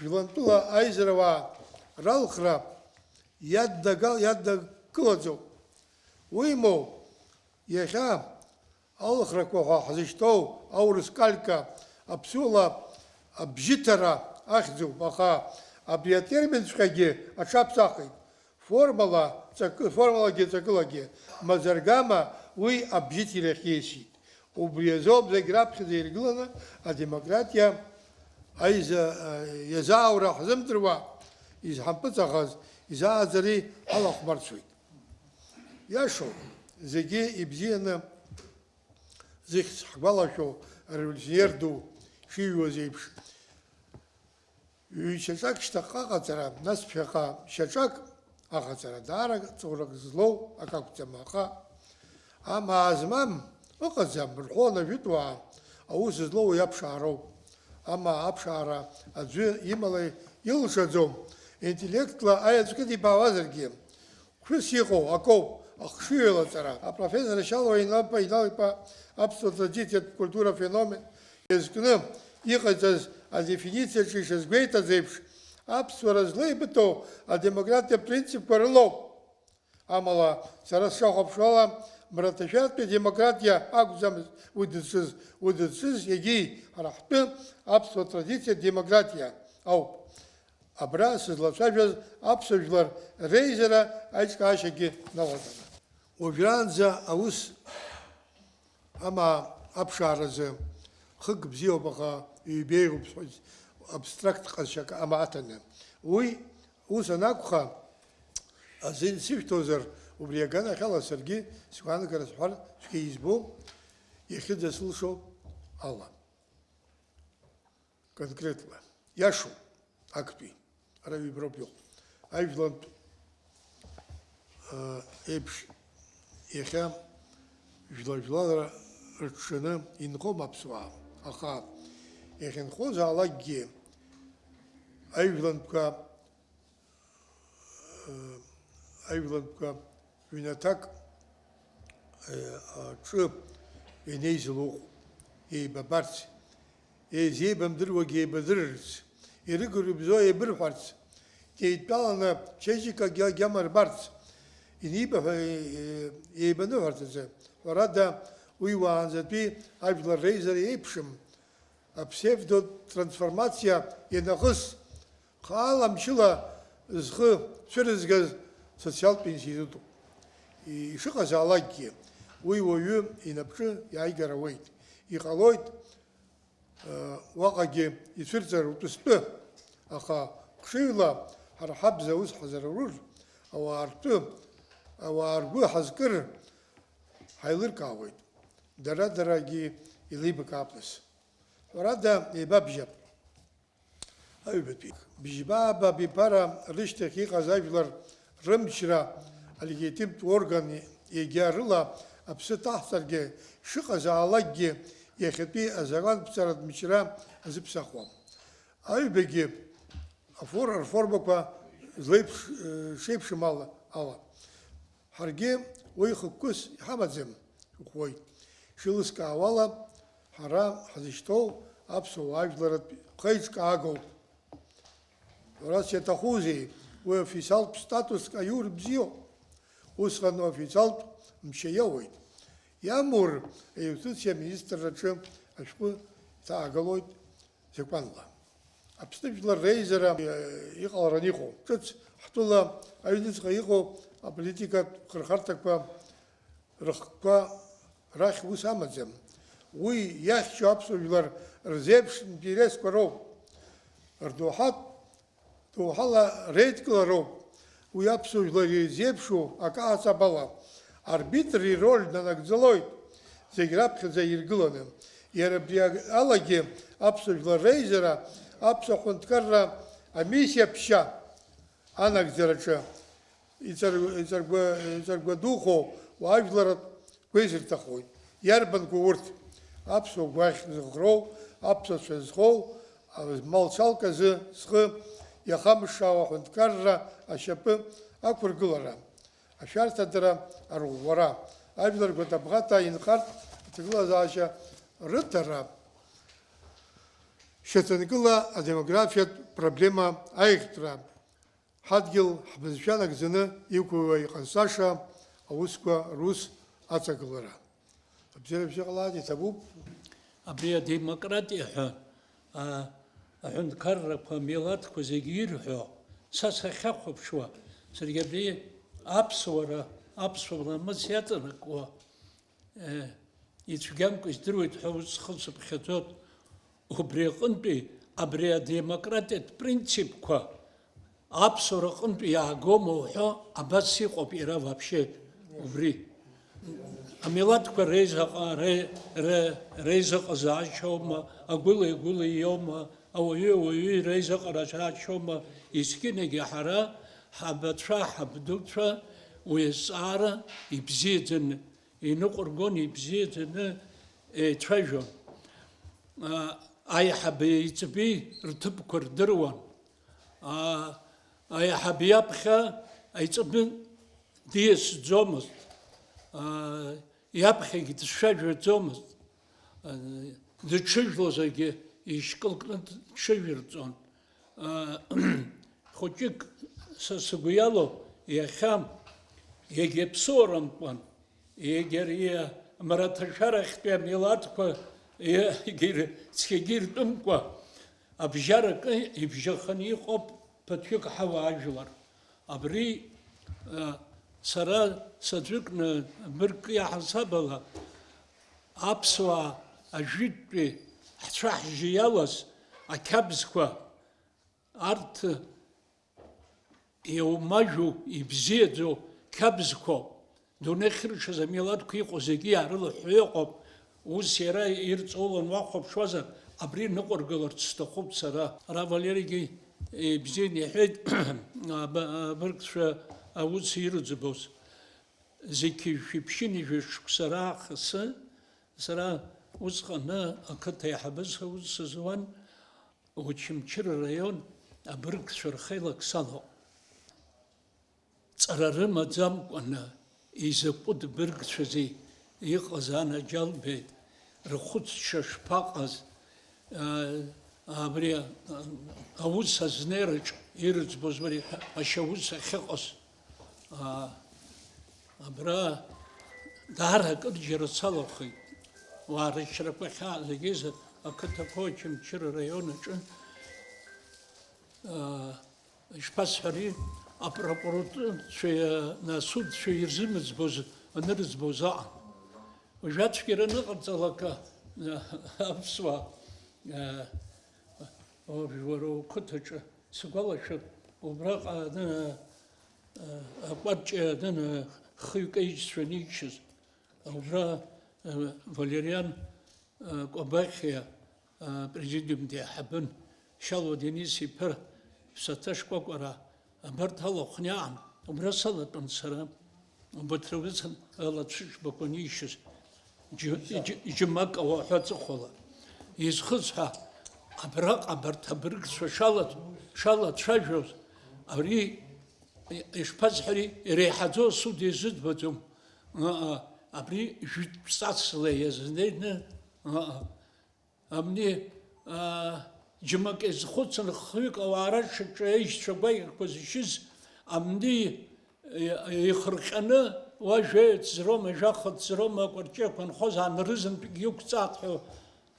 жәлантәыла аизарауаа ралхра иаднагал-, иаднакылаӡоуп. Уимоу, иахьа алхрақәа ҳәа ҳзышьҭоу аурыс калька аԥсуала абжьыҭара ахьӡуп, аха абри атерминҵәҟьагьы аҽаԥсахит. Формала, ҵакы, формалагьы ҵакылагьы мазаргама уи абжьыҭирахь ииасит. Убри азоуп зегь раԥхьаӡа иргыланы адемократиа аиза-, иазааура ҳзымдыруа изҳампыҵахаз изааӡари ҳалахәмарцәоит. Иашоуп, зегьы ибзианы зыхьӡ ҳгәалашәо ареволиуционер ду шиҩуаз еиԥш, ҩ-шьаҿак шьҭахьҟа аҟаҵара, нас ԥхьаҟа шьаҿак аҟаҵара даара ҵоурак злоу акы акәӡам, аха амаа змам ыҟаӡам рҳәон ажәытәуаа, аус злоу уи аԥшаароуп. Амаа аԥшаара аӡәы имала илшаӡом, интеллектла аеҵә кыдибаауазаргьы. Хәшәыс иҟоу акоуп ахшыҩ алаҵара. Апрофессор Шьалуа Инал-, Инал-иԥа аԥсуа традициатә культура феномен иазкны иҟаиҵаз адефинициаҿы ишазгәеиҭаз еиԥш, аԥсуара злеибыҭоу адемократиа принципқәа рылоуп. Амала, сара сшахәаԥшуала, мраҭашәаратәи адемократиа акәӡамызт уи дызҿыз, уи дызҿыз егьи ҳара ҳтәы аԥсуа традициатә демократиа ауп. Абра сызлацәажәаз аԥсуа жәлар реизара аиҿкаашьагьы налаҵаны. Уажәраанӡа аус амаа аԥшааразы хык бзиоуп, аха ҩбеиӷьуп сҳәоит, абстракт ҟазшьак амааҭаны. Уи ус анакәха, азин сышәҭозар, убри аганахьала саргьы сгәаанагара сҳәар цәгьа избом, иахьыӡасылшо ала. Конкретла. Иашоуп, актәи. Ара ҩброуп иҟоу. Ажәлантә, э, еиԥш, иахьа жәла-жәлала рҽҽаны инхом аԥсуаа. Аха иахьынхозаалакгьы ажәлантәқәа Ажәлантәқәа ҩнаҭак, аҿы ианеизыло ыҟоуп, еибабарц, еизеибамдыруагьы еибадырырц, ирыгу-рыбзоу еибырҳәарц, деидтәаланы чеиџьыкак агьама рбарц, инибаҳәа еибаныҳәарц азы. Ҳәарада, уи уаанӡатәи ажәлар реизара еиԥшым, апсевдотрансформациа ианахыс, хаала мчыла зхы цәырызгаз социалтә институтуп. Ишыҟазаалакгьы, уи уаҩы инапҿы иааигар ауеит. Иҟалоит, э, уаҟагьы ицәырҵыр утәы-стәы, аха хшыҩла ҳара ҳабза ус ҳазарур, ауаа ртәы, ауаа ргәы ҳазкыр ҳаилыркаауеит. Дара-дарагьы илеибакаап нас. Ҳәарада, еибабжьап. Аҩбатәи. Бжьба-ааба абиԥара рышьҭахь иҟаз ажәлар рымчра алегитимтә орган егьа рыла аԥсы ҭаҳҵаргьы, шыҟазаалакгьы, иахьатәи азакәанԥҵаратә мчра азыԥсахуам. Аҩбагьы афор-, рформақәа злеиԥш-, шеиԥшым ала, ала. Ҳаргьы уи хықәкыс иҳамаӡам. ӷәӷәоит. Ишеилыскаауала, ҳара ҳзышьҭоу аԥсуа уаажәларратә хеиҿкаагоуп. Ҳәарас иаҭахузеи, уи официалтә статуск аиур бзиоуп. Усҟан официалтә мчы иоуеит. Иамур, аиустициа аминистрраҿы ашәҟәы иҭаагалоит закәанла. Аԥсны жәлар реизара, э, иҟалараны иҟоу, ҿыц ҳтәыла аҩныҵҟа иҟоу аполитикатә хырхарҭақәа рыхкқәа рахь ус амаӡам. Уи иахьчо аԥсуа жәлар рзеиԥш интересқәа роуп. Рдоуҳатә доуҳала реидкылароуп. Уи аԥсуа жәлар ирзеиԥшу акы аҵабала арбитр ироль нанагӡалоит, зегь раԥхьаӡа иргыланы. Иара абри алагьы аԥсуа жәлар реизара, аԥсуа ҳәынҭқарра амиссиа ԥшьа анагӡараҿы иҵар-, иҵаргәа-, иҵаргәадухо уаажәларатә гәеисырҭахоит. Иарбанқәоу урҭ? Аԥсуа гәаӷь зыӷроу, аԥсуацәа зхоу, а, малцәалк азы зхы иахамышшаауа аҳәынҭқарра ашьапы ақәыргылара, ашәарҭадара арӷәӷәара, ажәлар гәаҭа-бӷаҭа инхартә аҭагылазаашьа рыҭара, шьаҭанкыла адемографиатә проблема аиӷьтәра, ҳадгьыл ҳбызшәа нагӡаны иқәыҩуа иҟазҵаша аусқәа рус аҵагылара. Абзиара бжьы ҟалааит, иҭабуп. Абри адемократиа ҳәа, а, аҳәынҭқаррақәа, амилаҭқәа зегьы ирҳәо, са сахьахәаԥшуа, саргьы абри аԥсуара, аԥсуа ламыс иаҵанакуа, Э, ицәгьамкәа издыруеит ҳәа ус схы сыԥхьаӡоит. Убри аҟынтәи, абри адемократиатә принципқәа аԥсуара аҟынтәи иаагома уҳәо, абас иҟоуп иара вообще убри. Амилаҭқәа реизаҟа-, ре-, ре-, реизыҟазаашьоума, агәыла-игәыла иоума, ауаҩы-ауаҩы реизыҟаразаашьоума, есқьынагьы ҳара ҳабацәа, ҳабдуцәа уи азҵаара ибзиаӡаны иныҟәыргон, ибзиаӡаны еицәажәон. А, аиҳаби аиҵби рҭыԥқәа рдыруан. А, аиҳаб иаԥхьа аиҵбы диасӡомызт. А, иаԥхьагьы дцәажәаӡомызт. А, дыҽыжәлозаргьы ишькылкны дҽыжәырҵон. Хәыҷык са сгәы иалоу, иахьа егьа ԥсуарамкәан, егьа ари амраҭашәарахьтәи амилаҭқәа егьа цқьагьы иртәымкәа, абжьаракы ибжьаханы иҟоуп ԥыҭҩык ҳауаажәлар. Абри, а, сара саӡәыкны быргк иаҳасабала аԥсуаа ажәытәтәи ҳцәа-ҳжьы иалаз ақьабзқәа, арҭ иумажәу, ибзиаӡоу қьабзқәоуп. Дунеи ахьыршаз амилаҭқәа иҟоу зегьы иаарылыҳәҳәо иҟоуп. Ус иара ирҵаулан уахәаԥшуазар, абри ныҟәыргаларц сҭахуп сара. Ара Валеригьы ибзианы иҳәеит, аб-, абыргцәа аус ирыӡбоз. Зқьи жәшәи ԥшьынҩажәи шықәса раахыс сара усҟаны ақыҭа аиҳабыс аус сызуан. Очамчыра раион абыргцәа рхеилак салоуп. Ҵара рымаӡамкәаны изакәытә быргцәази иҟаз анаџьалбеит, рхәыцшьа шԥаҟаз, а, абри, а, аус азнеираҿ ирыӡбоз, абри ашьаус ахьыҟаз, а, Абра даара акырџьара салахеит. Уаа рышьрақәа хьаа зегьы за-, ақыҭақәа Очамчыра араион аҿы, аа, ишԥасҳәари, апрокуратурцәеи, аа, асудцәеи ирзымыӡбоз, анырыӡбоз аҟан. Уажәы ацәгьара аныҟарҵалак, аа, аԥсуаа, аа, уажә уара уқыҭаҿы сгәалашәап, убраҟа аны, акәарҷ ианын, хҩык аишьцәа анишьыз, убра, Валериан, Кәабахиа, апрезидиум деиҳабын, Шьалуа Денис-иԥа, Ԥсаҭа Шкәакәара, абарҭ алахәны иаан, убра салатәан сара, убарҭ рыҩызцәа алацәыџьбақәа анишьыз, џьы-, џьы-, џьмак ауаҳәа аҵыхәала. Изхысҳәа, абраҟа абарҭ абыргцәа шала-, шалацәажәоз, ари ишԥасҳәари, иреиҳаӡоу асуд иазыӡбаӡом. Ыы, Абри жәытә ҵасла иазнеины, а, абни, а, џьмак иазхәыцын, хҩык ауаа рашаҿы аишьцәа гәакьақәа зшьыз, абни, и-, ихырҟьаны, уа жәаҩа ҭӡрома, жәаха ҭӡрома, акәарҷиақәа нхоз, анрызынтәгьы иқәҵаат ҳәа,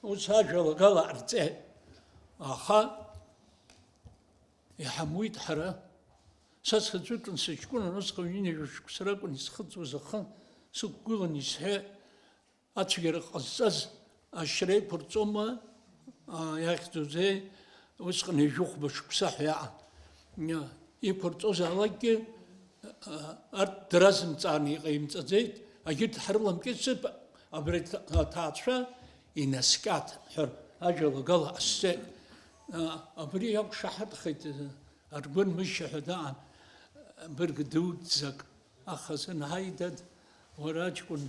ус ажәа лагала ҟарҵеит. Аха иҳамуит ҳара. Са саӡәыкын сыҷкәынан усҟан ҩынҩажәа шықәса ракәын исхыҵуаз, аха сықәгылан исҳәеит, ацәгьара ҟазҵаз ашьра иқәырҵома, а, иахьӡузеи, усҟан ҩажәихәба шықәса ҳәа иаҟан. Иа-, иқәырҵозаалакгьы, а, арҭ дразымҵааны иҟаимҵаӡеит, егьырҭ ҳрыламкьысып, абри аҭ-, аҭаацәа инаскьаҭ ҳәа ажәалагала ҟасҵеит. А, абри иақәшаҳаҭхеит, а, Аргәын Мышьа ҳәа даан, бырг дуӡӡак, аха сынҳаи, дад, уара аҷкәын,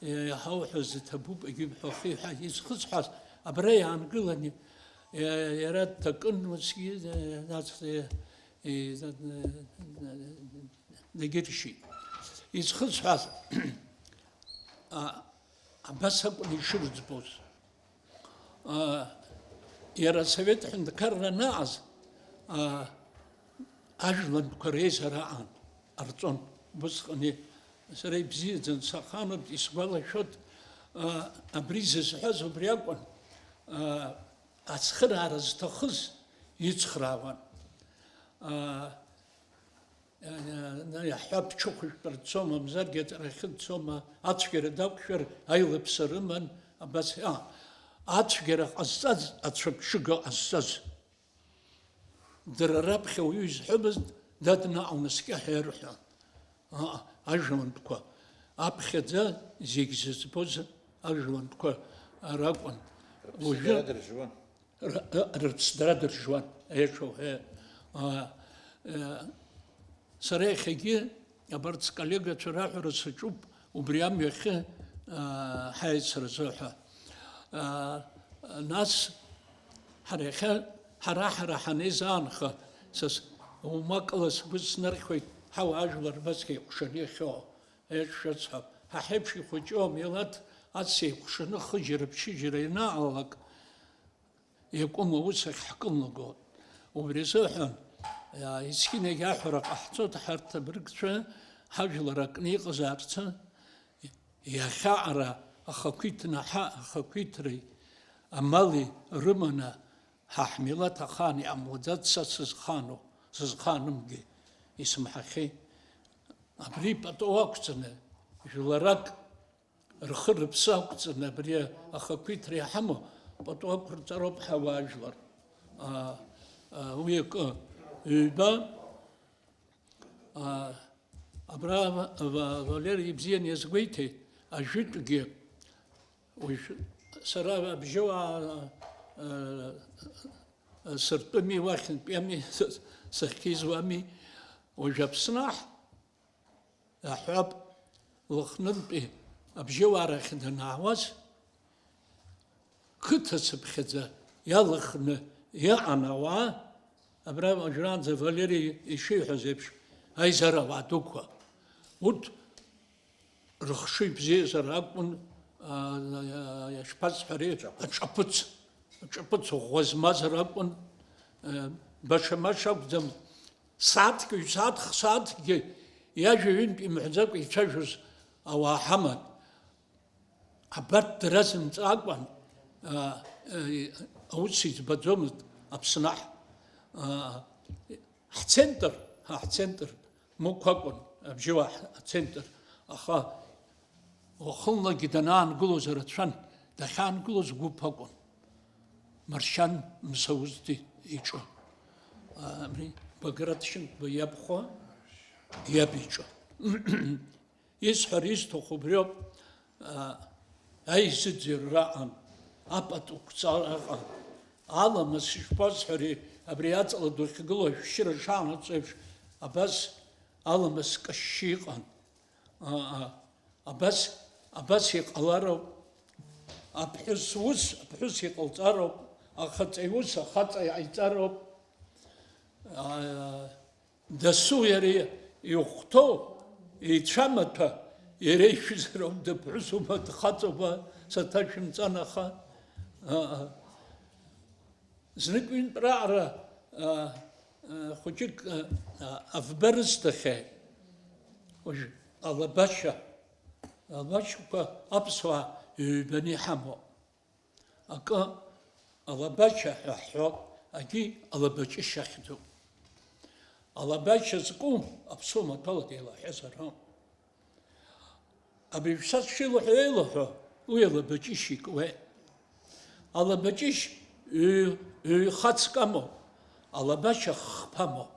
иаҳауҳәаз ҭабуп, егьи бҳәахи ҳәа изхысҳәааз, абра иаангыланы, иа-, иара дҭакын, усгьы, нас, и-, и-, дагьыршьит. Изхысҳәааз, а, абас акәын ишырӡбоз. А, иара асовет ҳәынҭқарра анаҟаз, а, ажәлантәқәа реизара аан ҟарҵон. Убысҟан и-, сара ибзиаӡаны сахаануп, исгәалашәоит, а, абри зысҳәаз убри акәын, а, ацхыраара зҭахыз ицхраауан. А, Иаҳҳәап, ҽыхәышәтәра дцома, мамзаргьы аҵарахьы дцома, ацәгьара дақәшәар, аилаԥса рыман, абас, а, ацәгьара ҟазҵаз, ацәаԥшыга ҟазҵаз. Дара раԥхьа уаҩы изҳәомызт, дад, наҟ унаскьа ҳәа ирҳәон. А, ажәлантәқәа. Аԥхьаӡа зегь зыӡбоз ажәлантәқәа ракәын. Уажәы Рыԥсадара дыржуан. Р-, р-, рыԥсадара дыржуан, аиаша уҳәа. А, а, сара иахьагьы абарҭ сколлегацәа раҳәара саҿуп убри амҩахьы, а, ҳаицразы ҳәа. А, нас ҳара иахьа, ҳара-ҳара ҳанеизаанха, са с-, умакла сгәы снархьуеит, ҳауаажәлар абасгьы еиҟәшаны иахьоу. Еиҿшәацҳап, ҳа ҳеиԥш ихәыҷу амилаҭ ас еиҟәшаны хыџьара-ԥшьыџьара ианаалак, иакәым аус ахь ҳкылнаго. Убри азыҳәан, а, есқьынагь аҳәара ҟаҳҵоит, ҳарҭ абыргцәа ҳажәлар акны иҟазаарц, иахьа ара ахақәиҭнаҳа, ахақәиҭреи амали рыманы, ҳа ҳмилаҭ ахаан иҟамлаӡац са сызхану, сызханымгьы исымҳахьеит. Абри пату ақәҵаны, жәларак рхы-рыԥсы ақәҵаны абри ахақәиҭра иҳамоу пату ақәырҵароуп ҳауаажәлар. А, а, уи акы, ҩба, а, абра Ва-, Ва-, Валери ибзианы иазгәеиҭеит, ажәытәгьы, уажә сара абжьыуаа, а, а, сыртәыми, уахьынтәиами, сахьизуами, уажә Аԥсны аҳ-, аҳәап, Лыхнынтәи абжьыуаа рахь данаауаз, қыҭацыԥхьаӡа иалыхны иҟан ауаа, абра уажәраанӡа Валери ишиҳәаз еиԥш, аизарауаа дуқәа. Урҭ рыхшыҩ бзиазар акәын, а, а, ишԥасҳәари, аҿаԥыц. Аҿаԥыц, аҿаԥыц ӷәӷәа змазар акәын, а, баша-маша акәӡам, сааҭк, ҩ-сааҭ, х-сааҭкгьы иажәа ҩынтә имҳәаӡакәа ицәажәоз ауаа ҳаман. Абарҭ дара зынӡа акәын, а, а, аус иӡбаӡомызт Аԥсны аҳ-, а, ҳцентр, ҳа ҳцентр Мықә акәын, абжьыуаа ҳ-, ацентр, аха уахынлагьы данаангылоз рацәан, дахьаангылоз гәыԥ акәын. Маршьан Мсаусҭи иҿы. А, абри Баграт Шьынқәба иабхәа, иаб иҿы. Исҳәар исҭаху убриоуп, а, аизыӡырҩра аҟан, апату қәҵара аҟан. Аламыс ишԥасҳәари, абри аҵла ду ахьгылоу ашәшьыра шаанаҵо еиԥш, абас аламыс кашьшьы иҟан. А, а, абас, абас иҟалароуп. Аԥҳәыс ус, аԥҳәыс иҟалҵароуп, ахаҵаҩ ус, ахаҵа иҟаиҵароуп. А, Дасу иара ихәҭоу, ицәамаҭәа, Иара ишәызароуп, дыԥҳәысума, дхаҵоума, саҭашәымҵан, аха, аа, знык-ҩынтә раҟара, аа, аа, хәыҷык, аа, аа, авба рысҭахьеит. Уажә алабашьа, алабашьақәа аԥсуаа ҩбаны иҳамоуп. Акы алабашьа ҳәа ҳҳәоит, акгьы алабаҷышь ахьӡуп. Алабашьа зку аԥсуа маҭәала деилаҳәазароуп. Абри шәсас шилҳәо еилаҳәо, уи алабаҷышь икуеит. Алабаҷышь ҩ-, ҩ-хацк амоуп, алабашьа хԥа амоуп.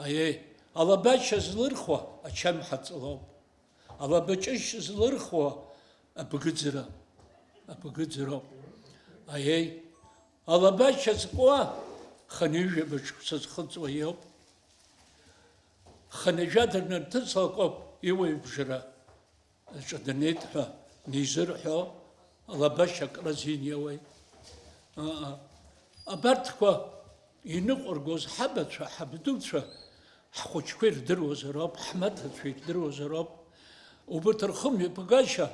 Аиеи, алабашьа злырхуа ачамҳа ҵлоуп. Алабаҷышь злырхуа абгыӡра, абгыӡроуп. Аиеи, алабашьа зкуа хынҩажәаба шықәса зхыҵуа иоуп. Хынҩажәа данырҭыҵлак ауп иуаҩбжара аҿы данеит ҳәа низырҳәо, алабашьа акра зиниауеи? Ыы, абарҭқәа иныҟәыргоз ҳабацәа, ҳабдуцәа, ҳхәыҷқәа ирдыруазароуп, ҳмаҭацәа ирдыруазароуп. Убарҭ рхымҩаԥгашьа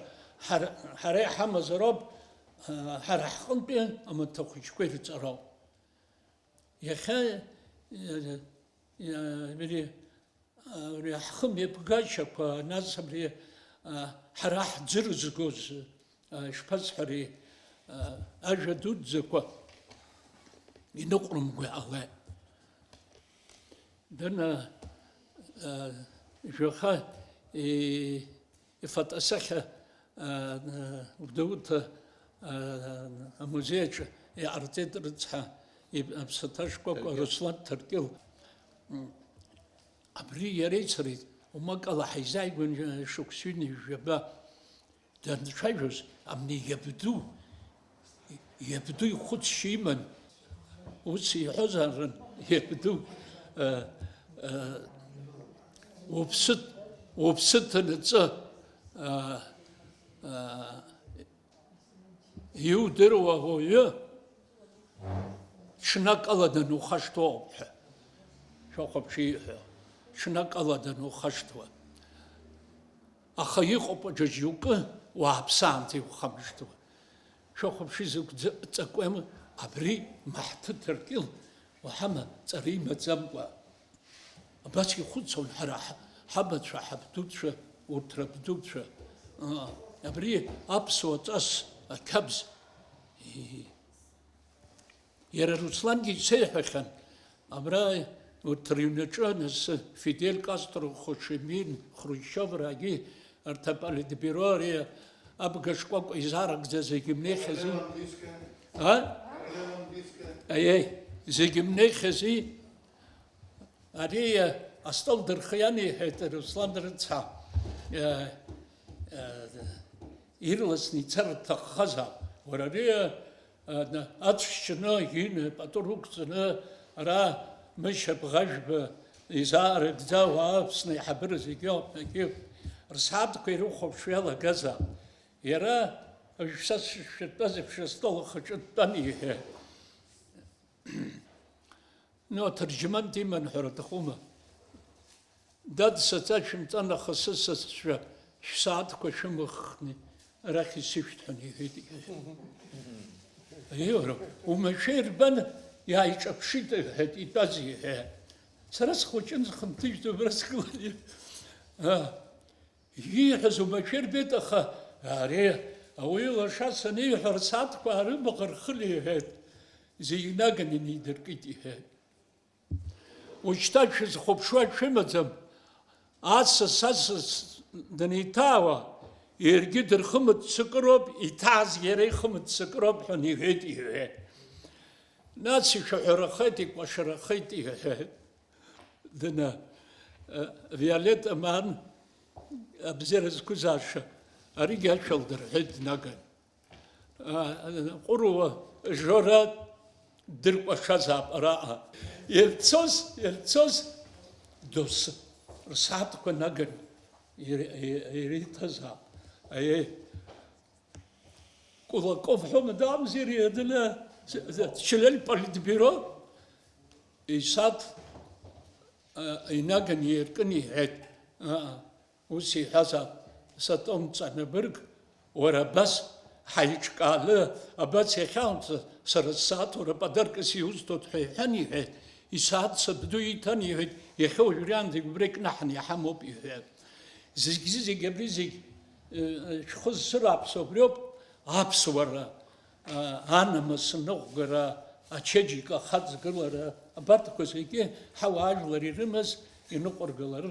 ҳара, ҳара иҳамазароуп, ҳара ҳҟынтәи амаҭәахәыҷқәа ирҵароуп. Иахьа, иа-, иа-, абри, абри ҳхымҩаԥгашьақәа, нас абри, а, ҳара ҳӡы рызгоз, а, ишԥасҳәари, а, ажәа дуӡӡақәа иныҟәрымго иҟалеит. Дана, а, жәаха, и-, ифотосахьа, а, Гәдоуҭа, а, амузеи аҿы иҟарҵеит рыцҳа, иб-, аԥсаҭа шкәакәа Ҭаркьыл. Руслан Ҭаркьыл. М, абри иареи сареи умакала ҳаизааигәан, а, шықәс ҩынҩажәаба. Данцәажәоз, абни иабду, иабду ихәыцшьа иман, ус иҳәозаарын, иабду, э, э, уԥсы, уԥсы ҭанаҵы, э, э, иудыруа ауаҩы ҽнакала данухашҭуа ауп ҳәа. Шәахәаԥш ииҳәо, ҽнакала данухашҭуа. Аха иҟоуп аџьаџьа џьоукы уааԥсаанӡа иухамышҭуа. Шәахәаԥши, закә ӡ-, ҵакәем абри Маҳҭы Ҭаркьыл уҳама ҵара имаӡамкәа. Абас ихәыцуан ҳара ҳ-, ҳабацәа, ҳабдуцәа, урҭ рабдуцәа. Ыы, абри аԥсуа ҵас ақьабз. Ии. Иара Руслангьы исеиҳәахьан, абра урҭ рыҩнаҿы анысы Фидель Кастро, Хо Чи Мин, Хрушьоврагьы, арҭ аполитбиуро ари абга шкәакәа изаарыгӡа зегьы мнеихьази? А? Аиеи, зегьы мнеихьази? Ари астол дырхиан, иҳәеит Руслан рыцҳа. Э, э, ирласны ицар дҭаххазаап. Уара ари, э, ацәшьны, ин, пату рықәҵаны, ара Мышьа Бӷажәба изаарыгӡа, уаа Аԥсны аиҳабыра зегьы ауп, егьи рсааҭқәа ирыхәаԥшуа иалагазаап. Иара шәса сышәшәыртәаз еиԥш астол ахаҿы дтәан, иҳәеит. Ну, аҭырџьман диман ҳәара аҭахума? Дад, саҵа шәымҵан, аха сысасцәа шәсааҭқәа шәымыххны арахь исышәҭ ҳәа иҳәеит, иҳәеит. Иура, умашәа ирбан, иааиҿаԥшит, иҳәеит, итәаз, иҳәеит. Сара схәыҷын, схынҭыжьт, убра сгылан. А, ииҳәаз умашәа ирбеит, аха ари ауаҩы лаша саниҳәа, рсааҭқәа аарымаха рхы леиҳәеит. Зегь наганы инеидыркит, иҳәеит. Ушьҭа шәызхәаԥшуа шәымаӡам. Асас, асас данеиҭаауа, иаргьы дырхымыццакыроуп, иҭааз иара ихымыццакыроуп ҳәа иҳәеит, иҳәеит. Нас ишәаҳәарахеит, икәашарахеит, иҳәеит. Дана, э, Виолетта Ман, абзиара зқәызааша, аригьы ашәа лдырҳәеит днаган. Ҟәыруа Жора дыркәашазаап араҟа. Ирцоз, ирцоз доусы рсааҭқәа наганы ир-, и-, ириҭазаап. Аиеи. Кулаков ҳәа мадамзар иаданы, член политбюро, исааҭ, а, инаганы иркын иҳәеит. А, Ус иҳәазаап, Сатом Ҵанабырг, уара абас ҳаиҿкааны, абас иахьаамҭа сара ссааҭ уара подаркас иусҭоит ҳәа иҳәан, иҳәеит, исааҭ сабду иҭан, иҳәеит, иахьа уажәраанӡагь убра икнаҳаны иҳамоуп, иҳәеит. Зегь-зегь абри зегь, э, шәхы зцәырааԥсо абриоуп, аԥсуара. Анамыс, аныҟәгара, ачеиџьыка ахаҵгылара, абарҭқәа зегьы ҳауаажәлар ирымаз иныҟәыргалар,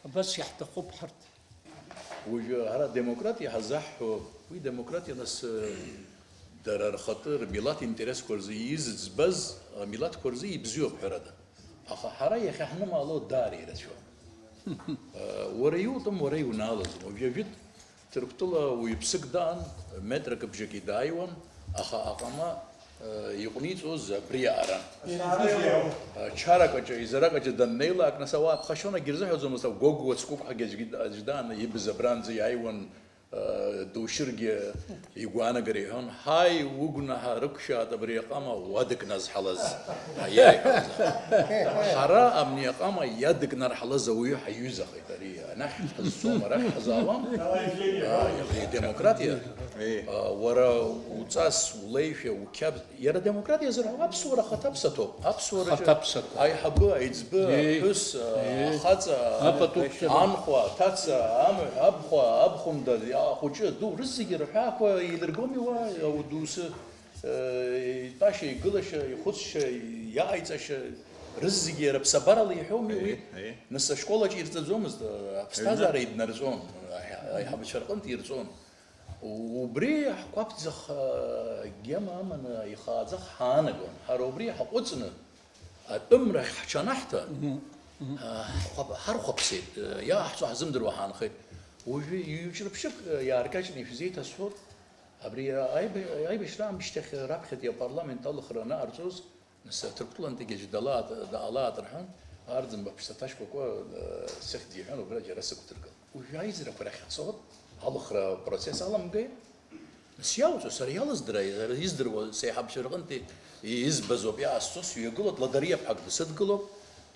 абас иаҳҭахуп ҳарҭ. Уажәы ҳара демократиа ҳазаҳҳәо, уи демократиа нас, дара рхатәы рмилаҭ интересқәа рзы изыӡбаз амилаҭқәа рзы ибзиоуп ҳәарада. Аха ҳара иахьа ҳнымаало даара ирацәоуп. Уара иутәым уара иунаалаӡом. Уажәы ажәытә Ҭырқәтәыла уаҩԥсык даан, метрак бжаки дааиуан, аха аҟама, э, иҟәниҵоз абри аара. Ачаракаҿы, изаракаҿы даннеилак, нас ауаа ԥхашьон, акгьы рзыҳәаӡомызт, агәагәуа цкәыкәҳагьы аӡәгьы, аӡә даан, ибз абранӡа иааиуан, э, душьыргьы игәаанагара иҳәон, ҳаи, угәнаҳа рықәшәаат абри аҟама уадыкназҳалаз. Аиеи, ҳәа. Ҳара абни аҟама иадыкнарҳалаз ауаҩы ҳаиҩызахеит, ари анахь ҳазцом, арахь ҳазаауам. Аа, иахьа демократиа. Еи. Аа, уара уҵас, улеишәа, уқьабз, иара демократиа зырҳәо аԥсуара хаҭаԥсаҭоуп. Аԥсуараҿы хаҭаԥсаҭоуп. Аиҳабы, аиҵбы, еи, аԥҳәыс, еи, ахаҵа, апату, анхәа, аҭаца, амаҳә, абхәа, абхәында, ахәыҷы, аду, рызегьы рҳәаақәа еилыргоми уа, ауаҩ доусы. Э, итәашьа, игылашьа, ихәыцшьа, иааиҵашьа, рызегьы иара ԥсабарала иҳәоуми уи? Еи, еи. Нас ашколаҿ ирҵаӡомызт, э, аԥсҭазаара иднарҵон, аиҳа-, аиҳабацәа рҟынтә ирҵон. У-, убри ҳқәабӡах, э, гьама аманы ихааӡах ҳаанагон. Ҳара убри ҳаҟәыҵны, атәымрахь ҳҽанаҳҭа, мгм, мгм, э, ҳхәап-, ҳархәаԥсеит, э, иааҳҵо ҳзымдыруа ҳаанхеит. Уажәы ҩ-ҿырԥшьык, э, иааркьаҿны ишәзеиҭасҳәоит. Абри аиб-, аибашьра аамышьҭахь раԥхьатәи апарламент алыхра анаҟарҵоз, нас Ҭырқәтәылантәигьы аӡә далаат-, даалаат рҳәан, Арӡынба ԥшӡа ҭашькәакәа, э, сыхьӡ иҳәан, убра џьара сықәдыргылт. Уажәы аизарақәа рахь ҳцоит, алыхра процесс аламгеи? Нас иауҵо, сара иалыздыра, сара издыруа, сеиҳабацәа рҟынтәи избаз ауп иаасҵо, сҩагылоит, Ладариа ԥҳак дсыдгылоуп,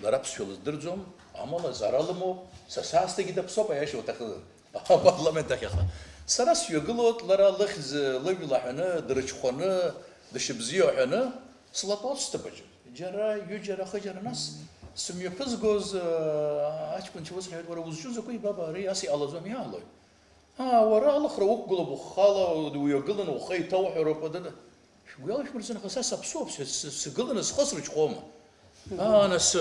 лара аԥсшәа лыздырӡом, амала зара лымоуп, са саасҭагьы даԥсоуп, аиаша уҭахызар. Апарламент ахь аха. Сара сҩагылоит, лара лыхьӡ лыжәла ҳәаны, дырҽхәаны, дышыбзиоу ҳәаны, слатәоуп сҭыԥаҿы. Џьара, ҩыџьара, хыџьара, нас сымҩаԥызгоз, аа, аҷкәынцәа ус рҳәеит, уара узҿу закәи, баба, ари ас иҟалаӡом, иаалои? Аа, уара алыхра уқәгылоуп ухала, уҩагыланы ухы иҭоуҳәароуп, адыда. Шәгәы иалашәмырзан, аха са саԥсуоуп, сы-, сы-, сгыланы схы срыҽхәома? Аа, нас,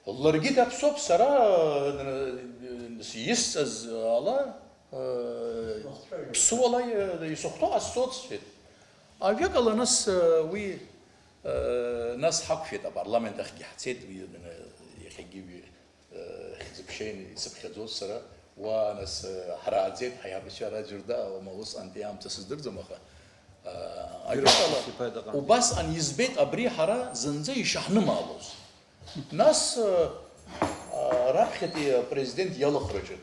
ларгьы даԥсоуп, сара, н-, н-, исҵаз ала, э, ԥсуала, э, исыхәҭоу ҟасҵоит, сҳәеит. Ажәакала, нас, э, уи, э, нас ҳақәшәеит, апарламент ахьгьы ҳцеит, уи, э, иахьагьы уи, э, хьӡы-ԥшеин исыԥхьаӡоз сара, уа, нас, э, ҳрааӡеит, ҳаиҳабацәа ара џьарда, уама усҟантәи аамҭа сыздырӡом, аха, э, ажәакала, убасҟан избеит абри ҳара зынӡа ишаҳнымаалоз. Нас, э, э, раԥхьатәи апрезидент иалыхраҿы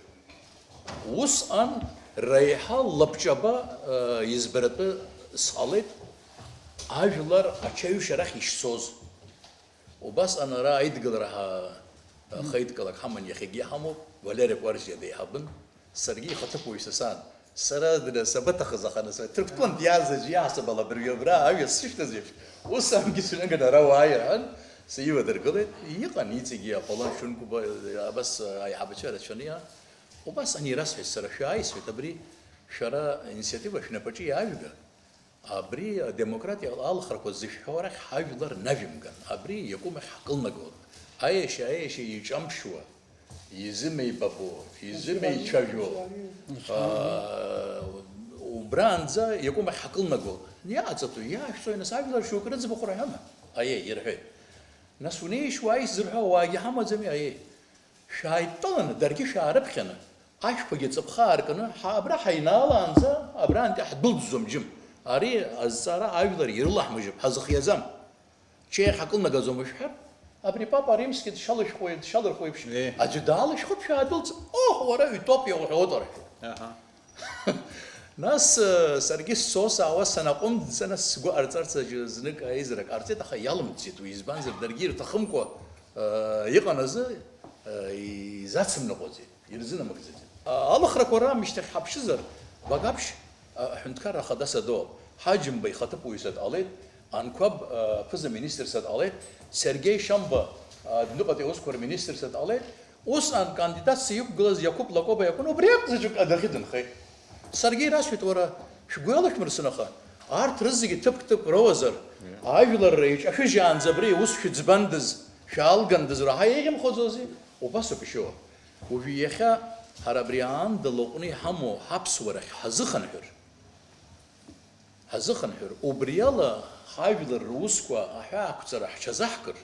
усҟан реиҳа лабҿаба, э, избаратәы сҟалеит, ажәлар ачаҩышьа рахь ишцоз. Убасҟан ара аидгылара ҳа-, ахеидкылак ҳаман, иахьагьы иҳамоуп, Валери Кәарҷиа деиҳабын. Саргьы ихаҭыԥуаҩ са сан. Сара дара сабаҭахыз, аха нас Ҭырқәтәылантә иааз аӡәы иаҳасаб ала абыржәы абра аҩа сышьҭаз еиԥш, ус амгьы сҩаганы ара уааи рҳәан, сивадыргылеит. Иҟан иҵегьы Аполлон Шәынқәба, абас аиҳабацәа рацәаны иаан. Убас анирасҳәеит сара, шәааи, сҳәеит, абри шәара аинициатива шәнапаҿы иаажәга. Абри адемократиа алхрақәа зышәҳәо арахь ҳажәлар нажәымган, абри иакәым ахь ҳкылнагалт. Аиашьа, аиашьа иҿамԥшуа, изымеибабо, изымеицәажәо, аа, убраанӡа иакәым ахь ҳкылнагалт. Иааҵатәу, иаашәҵои, нас, ажәлар шьоукы рыӡбахә рҳәама? Аиеи, ирҳәеит. Нас унеишь уааишь зырҳәо ауаагьы ҳамаӡами? Аиеи. Шәааидтәаланы, даргьы шәаарыԥхьаны, ашәқәагьы ҵыԥх ааркны, ҳа абра ҳаинаалаанӡа, абраантәи ҳдәылҵӡом, џьым. Ари азҵаара ажәлар ирылаҳмыжьып, ҳазыхиаӡам. Чеиах ҳакылнагаӡом ушәҳәар, абри Папа Римски дшалышәхуеи-, дшалырхуеиԥш, Е. аӡәы даалышәхып, шәаадәылҵ, оҳ, уара утопиа уҳәоит, рҳәеит. Аҳа. Нас, э, саргьы сцо-саауа санаҟәымҵӡа, нас сгәы ҟарҵарц аӡәы знык аизарак ҟарҵеит, аха иалымҵӡеит уи, избанзар, даргьы ирҭахымкәа, э, иҟан азы, э, изацымныҟәаӡеит, ирзынамыгӡаӡеит. Алхрақәа раамышьҭахь ҳаԥшызар, Багаԥшь аҳәынҭқарра ахада садоуп. Ҳаџьымба ихаҭыԥуаҩ садҟалеит, Анқәаб аԥыза-министр садҟалеит, Сергеи Шамба адәныҟатәи аусқәа рминистр садҟалеит. Усҟан кандидатс иқәгылаз Иақәыԥ Лакоба иакәын, убри акәзаҵәык адәахьы дынхеит. Саргьы ирасҳәеит, уара, шәгәы иалашәмырсын, аха арҭ рызегьы ҭыԥк-ҭыԥк роуазар, ажәларра иҿашәыжьаанӡа абри аус шәыӡбандаз, шәаалгандаз раҳа еиӷьымхоӡози? Убасоуп ишыҟоу. Уажәы иахьа ҳара абри аанда лаҟәны иҳамоу ҳаԥсуарахь ҳазыхынҳәыр, ҳазыхынҳәыр, убриала ҳажәлар русқәа аҳәаақәҵара ҳҽазаҳкыр,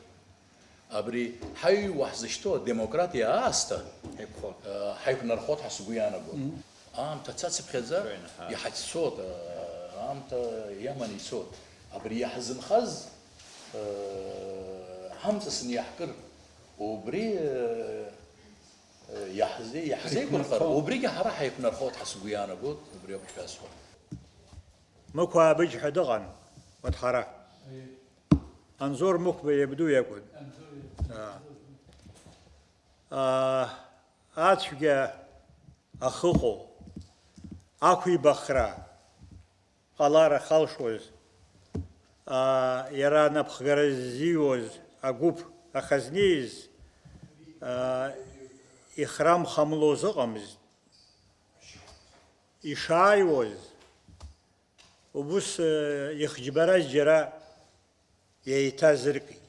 абри ҳаҩуа ҳзышьҭоу адемократиа аасҭа, ҳаиқәхоит, э, ҳаиқәнархоит ҳәа сгәы иаанагоит. Мгм. Аамҭа цацыԥхьаӡа Шәаҩнаҳа. Иҳацәцоит, э, аамҭа иаман ицоит. Абри иаҳзынхаз, э, ҳамҵасны иаҳкыр, убри, э, э, иаҳзе-, иаҳзеиқәырхар, Ҳаиқәнархо. Убригьы ҳара ҳаиқәнархоит ҳәа сгәы иаанагоит, убри ауп ишәасҳәо. Мықә Абыџь ҳәа дыҟан, Уаҭҳара. Анзор Мықәба иабду иакәын. Аа. Аа, ацәгьа ахыҟоу, ақәибахра ҟалар ахалшоз, аа, иара анапхгара ззиуаз агәыԥ ахазнеиз, аа, ихрамхамлоз ыҟамызт. Ишааиуаз, убыс, э, ихџьбараз џьара еиҭазыркит.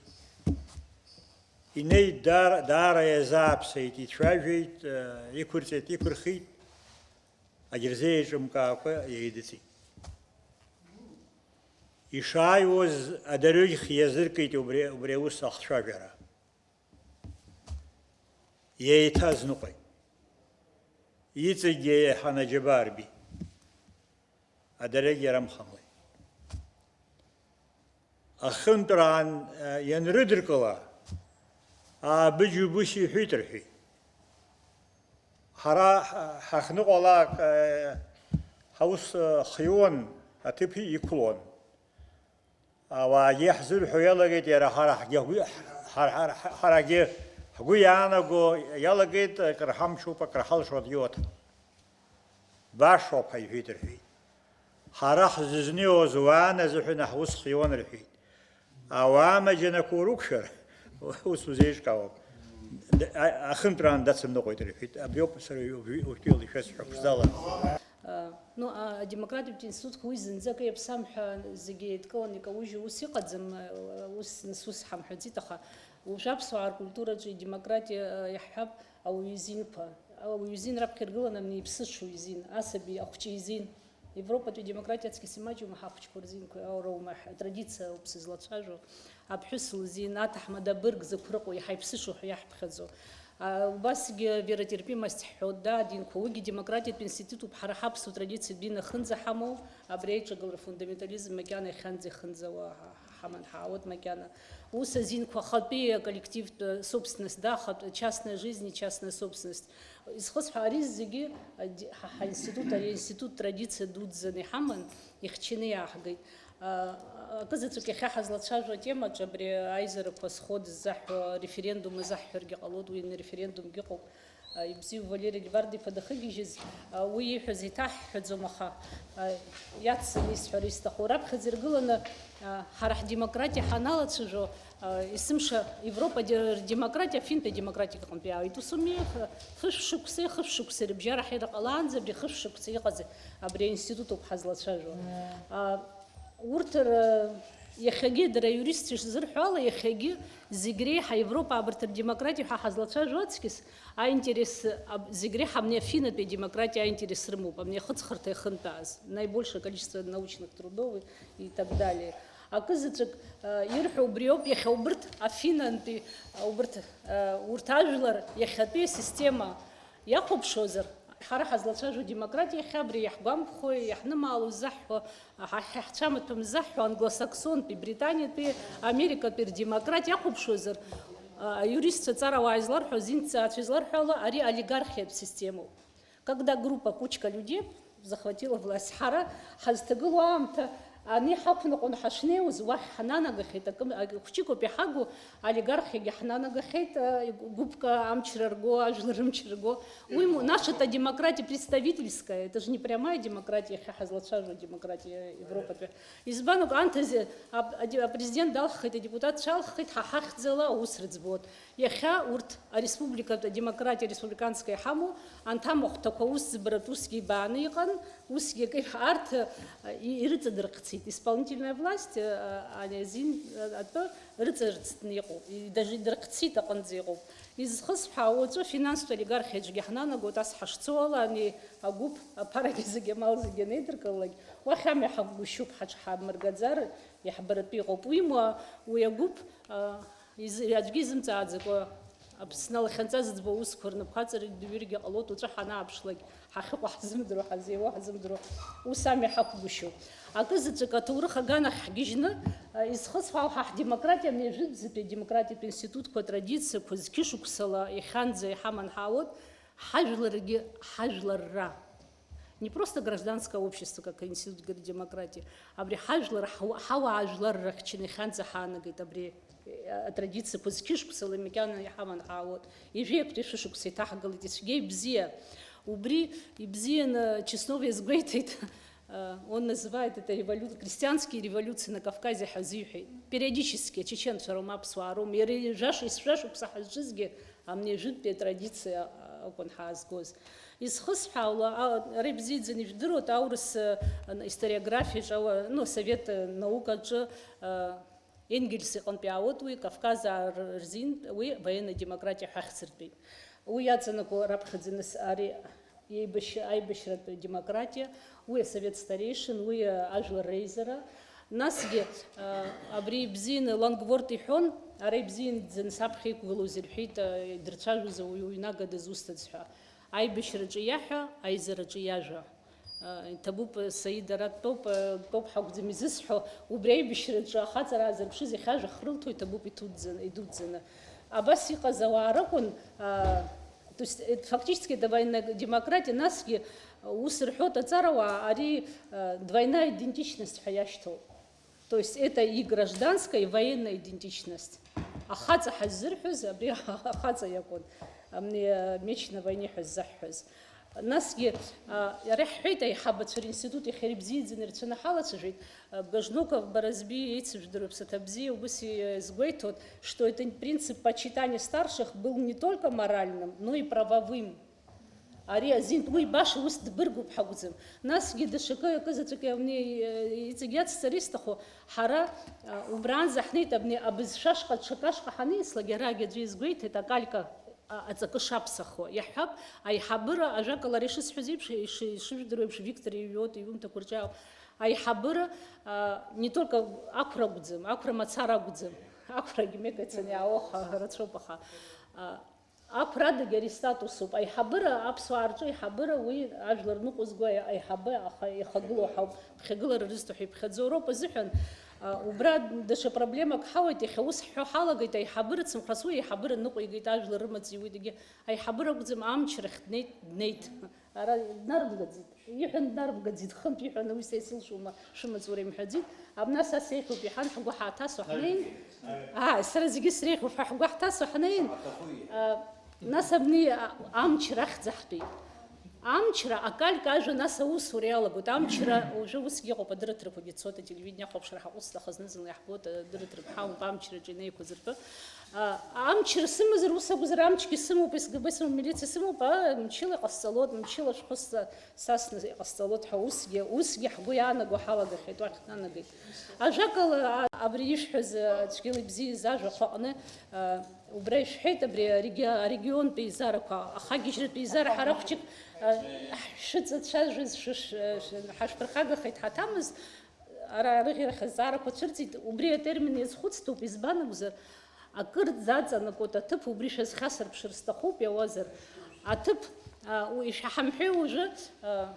Инеит, даара, даара иазааԥсеит, ицәажәеит, э, иқәырҵеит, иқәырхит, агьырзеиҿымкаакәа еидыҵит. Ишааиуаз адырҩегьх иазыркит убри, убри аус ахцәажәара. Еиҭазныҟәеит. Иҵегьгьы еиҳаны аџьабаа рбеит. Адырҩегь иара мхамлеит. Ахынтәраан, э, ианрыдыркыла, Абыџь убыс иҳәеит рҳәеит. Ҳара ҳ-, ҳахьныҟәалак, э, ҳаус, э, хиуан, аҭыԥ иқәлон. Ауаагьы иаҳзырҳәо иалагеит, иара ҳара ҳгьы ҳгәы, ҳара, ҳара, ҳарагьы ҳгәы иаанаго иалагеит, акыр ҳамчуп, акыр ҳалшо аӡәы иоҭ. Башоуп, ҳәа иҳәеит рҳәеит. Ҳара ҳзызнеиуаз уааназыҳәаны ҳус хиуан рҳәеит. Ауаа маџьанақәа урықәшәар, ус узеиҿкаауам. Д-, а-, ахынтәраан дацымныҟәеит рҳәеит. Абриоуп сара уажәы, уажәтәи ала ишәасҳәо ԥшӡала. А, ну, а, адемократиатә институтқәа уи зынӡак еиԥсам ҳәа зегьы еидкыланы икаужьу ус иҟаӡам, а, ус, нас ус ҳамҳәаӡеит, аха уажә аԥсуаа ркультураҿы идемократиа, а, иаҳҳәап, ауаҩы изинқәа, ауаҩы изин раԥхьа иргыланы амни иԥсыҽу изин, асаби ахәҷы изин. Европатәи адемократиа аҵкьыс имаҷума ҳахәҷқәа рзинқәа, ауроума ҳ-, атрадициа ауп сызлацәажәо, аԥҳәыс лзин, аҭаҳмада абырг зықәрыҟәо, иаҳа иԥсыҽу ҳәа иаҳԥхьаӡо. А, убасгьы веротерпимость ҳҳәо, да, адинқәа, уигьы демократиатә институтуп, ҳара ҳаԥсуа традициатә дин ахынӡа ҳамоу, абри аиҿагылара фундаментализм макьана иахьанӡа ихынӡауа ҳа-, ҳаман ҳаауеит макьана. Ус азинқәа ахатәи аколлективтә собственность, да, ахатә, частная жизнь и частная собственность. Изхысҳәо, ари зегьы, а, ди-, ҳа, ҳаинститут, ари аинститут традициа дуӡӡаны иҳаман, ихьчаны иааҳгеит. А, акызаҵәык иахьа ҳазлацәажәо атемаҿы абри аизарақәа зхо дыззаҳҳәо, ареферендум азаҳҳәаргьы ҟалоит, уи анреферендумгьы ыҟоуп. А, ибзиоуп Валери Геварда-иԥа дахыгьежьыз, а, уи ииҳәаз еиҭаҳҳәаӡом, аха, а, иацҵаны исҳәара исҭаху. Раԥхьаӡа иргыланы, а, ҳара ҳдемократиа ҳаналацәажәо, а, есымша Европа де-, рдемократиа Афинтәи адемократиа аҟынтәи иаауеит. Ус ауми, ф-, фышә шықәсеи хышә шықәсеи рыбжьара ҳаира ҟалаанӡа абри хышә шықәса иҟаз абри аинститут ауп ҳазлацәажәо. А, Урҭ р-, иахьагьы дара аиуристцәа ишзырҳәо ала, иахьагьы зегь реиҳа Европа абарҭ рдемократиа ҳәа ҳазлацәажәо аҵкьыс аинтерес, аб-, зегь реиҳа абни Афинатәи адемократиа аинтерес рымоуп, абни ахыҵхырҭа иахынтәааз, наибольшее количество научных трудов и так далее. Акы заҵәык, э, ирҳәо убриоуп, иахьа убырҭ Афинантәи, э, убырҭ, э, урҭ ажәлар иахьатәи асистема иахәаԥшуазар, ҳара ҳазлацәажәо демократиа иахьа абри иаҳгәамԥхо, иаҳнымаало ззаҳҳәо, ҳа-, ҳа-, ҳцәамаҭәам ззаҳҳәо англосаксонтәи, британиатәи, америкатәи рдемократиа иахәаԥшуазар, а, аиуристцәа, аҵарауаа изларҳәо, азинҭҵааҩцәа изларҳәо ала, ари олигархиатә системоуп. Когда группа, кучка людей захватила власть, ҳара ҳазҭагылоу аамҭа, Ани ҳақәныҟәон ҳашнеиуаз, уахь ҳнанагахьеит, акы, ак-, хәҷыкоуп иҳагу, олигархиагьы ҳнанагахьеит, э, гәыԥк амчра рго, ажәлар рымчра рго. Уи мо-, наша-то демократия представительская, это же не прямая демократия, иахьа ҳазлацәажәо демократия Европатәи. Избан акәу, анҭ ази-, ап-, ади-, апрезидент далххеит, адепутатцәа алххеит, ҳа ҳахьӡала аус рыӡбот. Иахьа урҭ ареспубликатә адемократиа республиканская иҳамоу, анҭ амахәҭақәа ус ӡбаратә усгьы ибааны иҟан, усгьы акы, арҭ, э, и-, ирыҵадырхцеит. Исполнительная власть, э, ани азин, э, атәы рыҵарӡтәны иҟоуп, и-, даже идырхцеит аҟынӡа иҟоуп. Изхысҳәаау, уаҵәы финанстә олигархиаҿгьы ҳнанагоит, ас ҳашцо ала, ани агәыԥ аԥарагьы зегьы амал зегьы анеидыркылалак, уахь ами ҳақәгәышьоуп, ҳаҽҳамыргаӡар, иаҳбаратәы иҟоуп. Уимоу, уи агәыԥ, а, из-, аӡәгьы изымҵааӡакәа, Аԥсны алахьынҵа зыӡбо аусқәа рнапқәа аҵара идыҩыргьы ҟалоит, уаҵәы ҳанааԥшлак, ҳахьыҟоу ҳзымдыруа, ҳазеиуоу ҳзымдыруа, ус ами ҳақәгәышьоу. Акы заҵәык аҭоурых аганахь ҳгьежьны, а, изхысҳәаау ҳа ҳдемократиа, мҩажәытәӡатәи адемократиатә институтқәа, атрадициақәа зқьышықәсала иахьанӡа иҳаман ҳаауеит, ҳажәларгьы ҳажәларра. Не просто гражданское общество, как институт демократии, абри ҳажәлар, ҳау-, ҳауаажәлар рыхьчаны иахьанӡа ҳаанагеит, абри, э, атрадициақәа зқьышықәсала макьана иҳаман ҳаауеит. Ҩажәи актәи шәышықәса иҭаҳгалеит, ицәгьа ибзиа. Убри ибзианы Чеснов иазгәеиҭеит, э, он называет это револю-, крестьянские революции на Кавказе ҳәа азиҳәеит. Периодически ачеченцәа роума, аԥсуаа роума, иара жәаш-, ишәышықәса ҳазҿызгьы, амни жәытәтәи атрадициа акәын ҳаазгоз. Изхысҳәаауа, а, ара ибзиаӡаны ижәдыруеит, аурыс, а, историографиаҿы, ала, ну, асовет, а, наукаҿы, а, Енгельс иҟынтә иаауеит уи, Кавказаа р-, рзин уи военная демократия ҳәа ахьӡыртәеит. Уи иаҵанакуа раԥхьаӡа нас ари еибашь-, аибашьратә демократиа, уи асовет старейшин, уи, а, ажәлар реизара. Насгьы, а, абри ибзианы Лангворт иҳәон, ара ибзиаӡаны саԥхьа иқәгылоузеи рҳәеит, а, идырцәажәоз ауаҩы уҩнагада зусҭаз ҳәа. Аибашьраҿы иаҳәа, аизараҿы иажәа. А, иҭабуп, Саид, ара дтәоуп, а, дтәоуп ҳакәӡам изысҳәо, убри аибашьраҿы ахаҵара аазырԥшыз иахьа ажәа хрылҭо иҭабуп иҭуӡӡаны, идуӡӡаны. Абас иҟаз ауаа ракәын, а, То есть, это фактически это военная демократия, насгьы, э, ус рҳәоит аҵарауаа, ари, э, двойная идентичность ҳәа иашьҭоуп. То есть это и гражданская, и военная идентичность. Ахаҵа ҳаззырҳәоз, абри ахаҵа иакәын, амни, э, меч на войне ҳәа ззаҳҳәаз. Насгьы, а, иара иаҳҳәеит, аиҳабацәа ринститут иахьа ибзиаӡаны ирцәаны ҳалацәажәеит. А, Бгажноков Баразби еицыжәдыруа ԥсаҭа бзиа убыс изгәеиҭон, что это принцип почитания старших был не только моральным, но и правовым. Ари азин, уи баша ус дбыргуп ҳакәӡам. Насгьы даҽакы акы заҵәык иауны, э, иҵегь иацҵар исҭаху, ҳара, а, убраанӡа ҳнеит, абни абызшәа ашҟа, ҽакашҟа ҳаниаслак, иарагь аӡәы изгәеиҭеит, акалька, а, аҵакы шаԥсахуа. Иаҳҳәап, аиҳабыра, ажәакала, ара ишысҳәаз еиԥш, иши-, ишыжәдыруа еиԥш, Виктор иҩуеит, иҩымҭақәа рҿы иаауп. Аиҳабыра, а, не только ақәра акәӡам, ақәра мацара акәӡам, ақәрагьы мега ицаны иаауа ха-, рацәоуп, аха, а, Ақәра адагьы ари статусуп. Аиҳабыра, аԥсуаа рҿы аиҳабыра, уи ажәлар ныҟәызго аи-, аиҳабы аха-, ихагылоу ҳауп. Ԥхьагылара рызҭо ҳәа иԥхьаӡоу роуп азыҳәан, а, убра даҽа проблемак ҳауеит, иахьа ус ҳҳәо ҳалагеит, аиҳабыра дцымхрас, уи аиҳабыра ныҟәигеит, ажәлар рымаҵ иуит, егьи аиҳабыра акәӡам, амчрахь днеит, днеит. Ара днарымгаӡеит. Иҳәан днарымгаӡеит, хынтә иҳәан, уи са исылшома, шәымаҵура имҳәаӡеит. Абна са сеиӷьуп иҳәан, ҳгәы ҳааҭасуа ҳнеин. Аа, сара зегьы среиӷьуп ҳәа ҳгәы ҳҭасуа ҳнеин. А, нас абни, а, амчра ахьӡ аҳтәеит. Амчра, акалька ажәа нас аусура иалагоит. Амчра уажәы усгьы ыҟоуп, адырраҭарақәагьы цоит, ателевидение ахәаԥшра ҳаҟәыҵ, аха зны-зынла иаҳбоит, адырраҭарақәа ҳамоуп амчраҿы инеиқәыз ртәы. А, амчра сымазар, ус акәзар, амчгьы сымоуп, СГБ сымоуп, милициа сымоуп, а, мчыла иҟасҵалоит, мчыла шәхы сса-, сасны иҟасҵалоит ҳәа усгьы, усгьы ҳгәы иаанаго ҳалагахьеит, уахь ҳнанагеит. Ажәакала, а, абри ишәҳәаз, а, цәгьала ибзиаз ажәахә аҟны, а, убра ишәҳәеит, абри ареги-, арегионтә еизарақәа, ахагьежьратә еизара ҳара хәҷык, а, ҳшәыҵацәажәаз, шәыш-, шәы-, ҳашәԥырхагахеит ҳаҭамыз, Ара арыӷьарахь азҵаарақәа цәырҵит, убри атермин иазхәыцтәуп, избан акәзар, акыр дзаҵанакуеит аҭыԥ, убри шәазхьасырԥшыр сҭахуп, иауазар. Аҭыԥ, а, уи ишәаҳамҳәеи уажәы, а,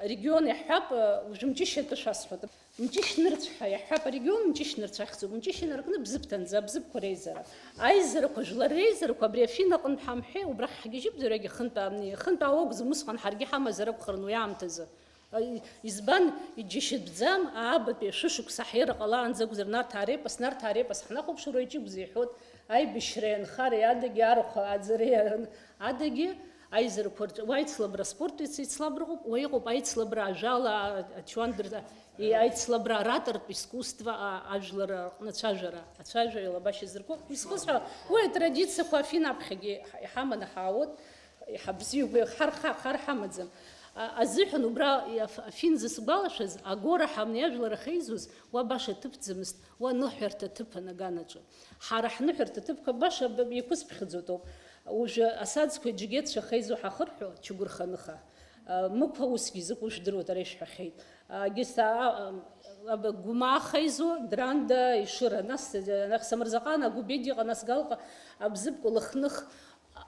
регион иаҳҳәап, а, уажәы Мҷышьа атәы шәасҳәоит. Мҷышь нырцә ҳәа иаҳҳәап, арегион Мҷышь нырцә ахьӡуп. Мҷышь инаркны Бзыԥҭанӡа, Бзыԥқәа реизара. Аизарақәа, жәлар реизарақәа, абри Афина аҟынтә ҳамҳәеи, убрахь ҳгьежьып, дырҩегьых хынтә аамни, хынтә аауа акәӡам, усҟан ҳаргьы ҳамазар акәхарын уи аамҭазы. Избан, иџьашьатәӡам, аабатәи ашәышықәса ҳиара ҟалаанӡа акәзар, Нарҭаа репос, Нарҭаа репос ҳнахәаԥшыр, уи аҿы игәзеиҳәоит аибашьреи анхареи адагьы, арахә ааӡареи адагьы аизарақәа рҿы, уа аицлабра аспорт еицлабра ыҟоуп, уа иҟоуп аицлабра ажәала, ачуандыр, и-, аицлабра аратортә искусство, а-, ажәлар рҟны ацәажәара, ацәажәара илабашьа зырку. Изхысҳәаауа, уи атрадициақәа Афина аԥхьагьы иҳаманы ҳаауеит. Иҳабзиоуп, ҳар ха-, хар ҳамаӡам. А, азыҳәан убра иаф-, Афинӡа сгәалашәаз, агора ҳамни ажәлар ахьеизоз, уа баша ҭыԥӡамызт, уа ныҳәарҭа ҭыԥын аганаҿы. Ҳара ҳныҳәарҭа ҭыԥқәа баша б-, еиқәызԥхьаӡоит ауп. Уажәы асаӡқәеи аџьыгьеҭцәа ахьеизо ҳахырҳәо, Чыгәырханыха. А, Мықә усгьы изакәу жәдыруеит, ара ишәҳәахьеит. А, Гьеса, а, а, Гәымаа ахьеизо, Дранда, Ешыра, нас, а, Самырзаҟан, Агәбеди иҟан, нас Галҟа, Абзыԥкәа, Лыхных,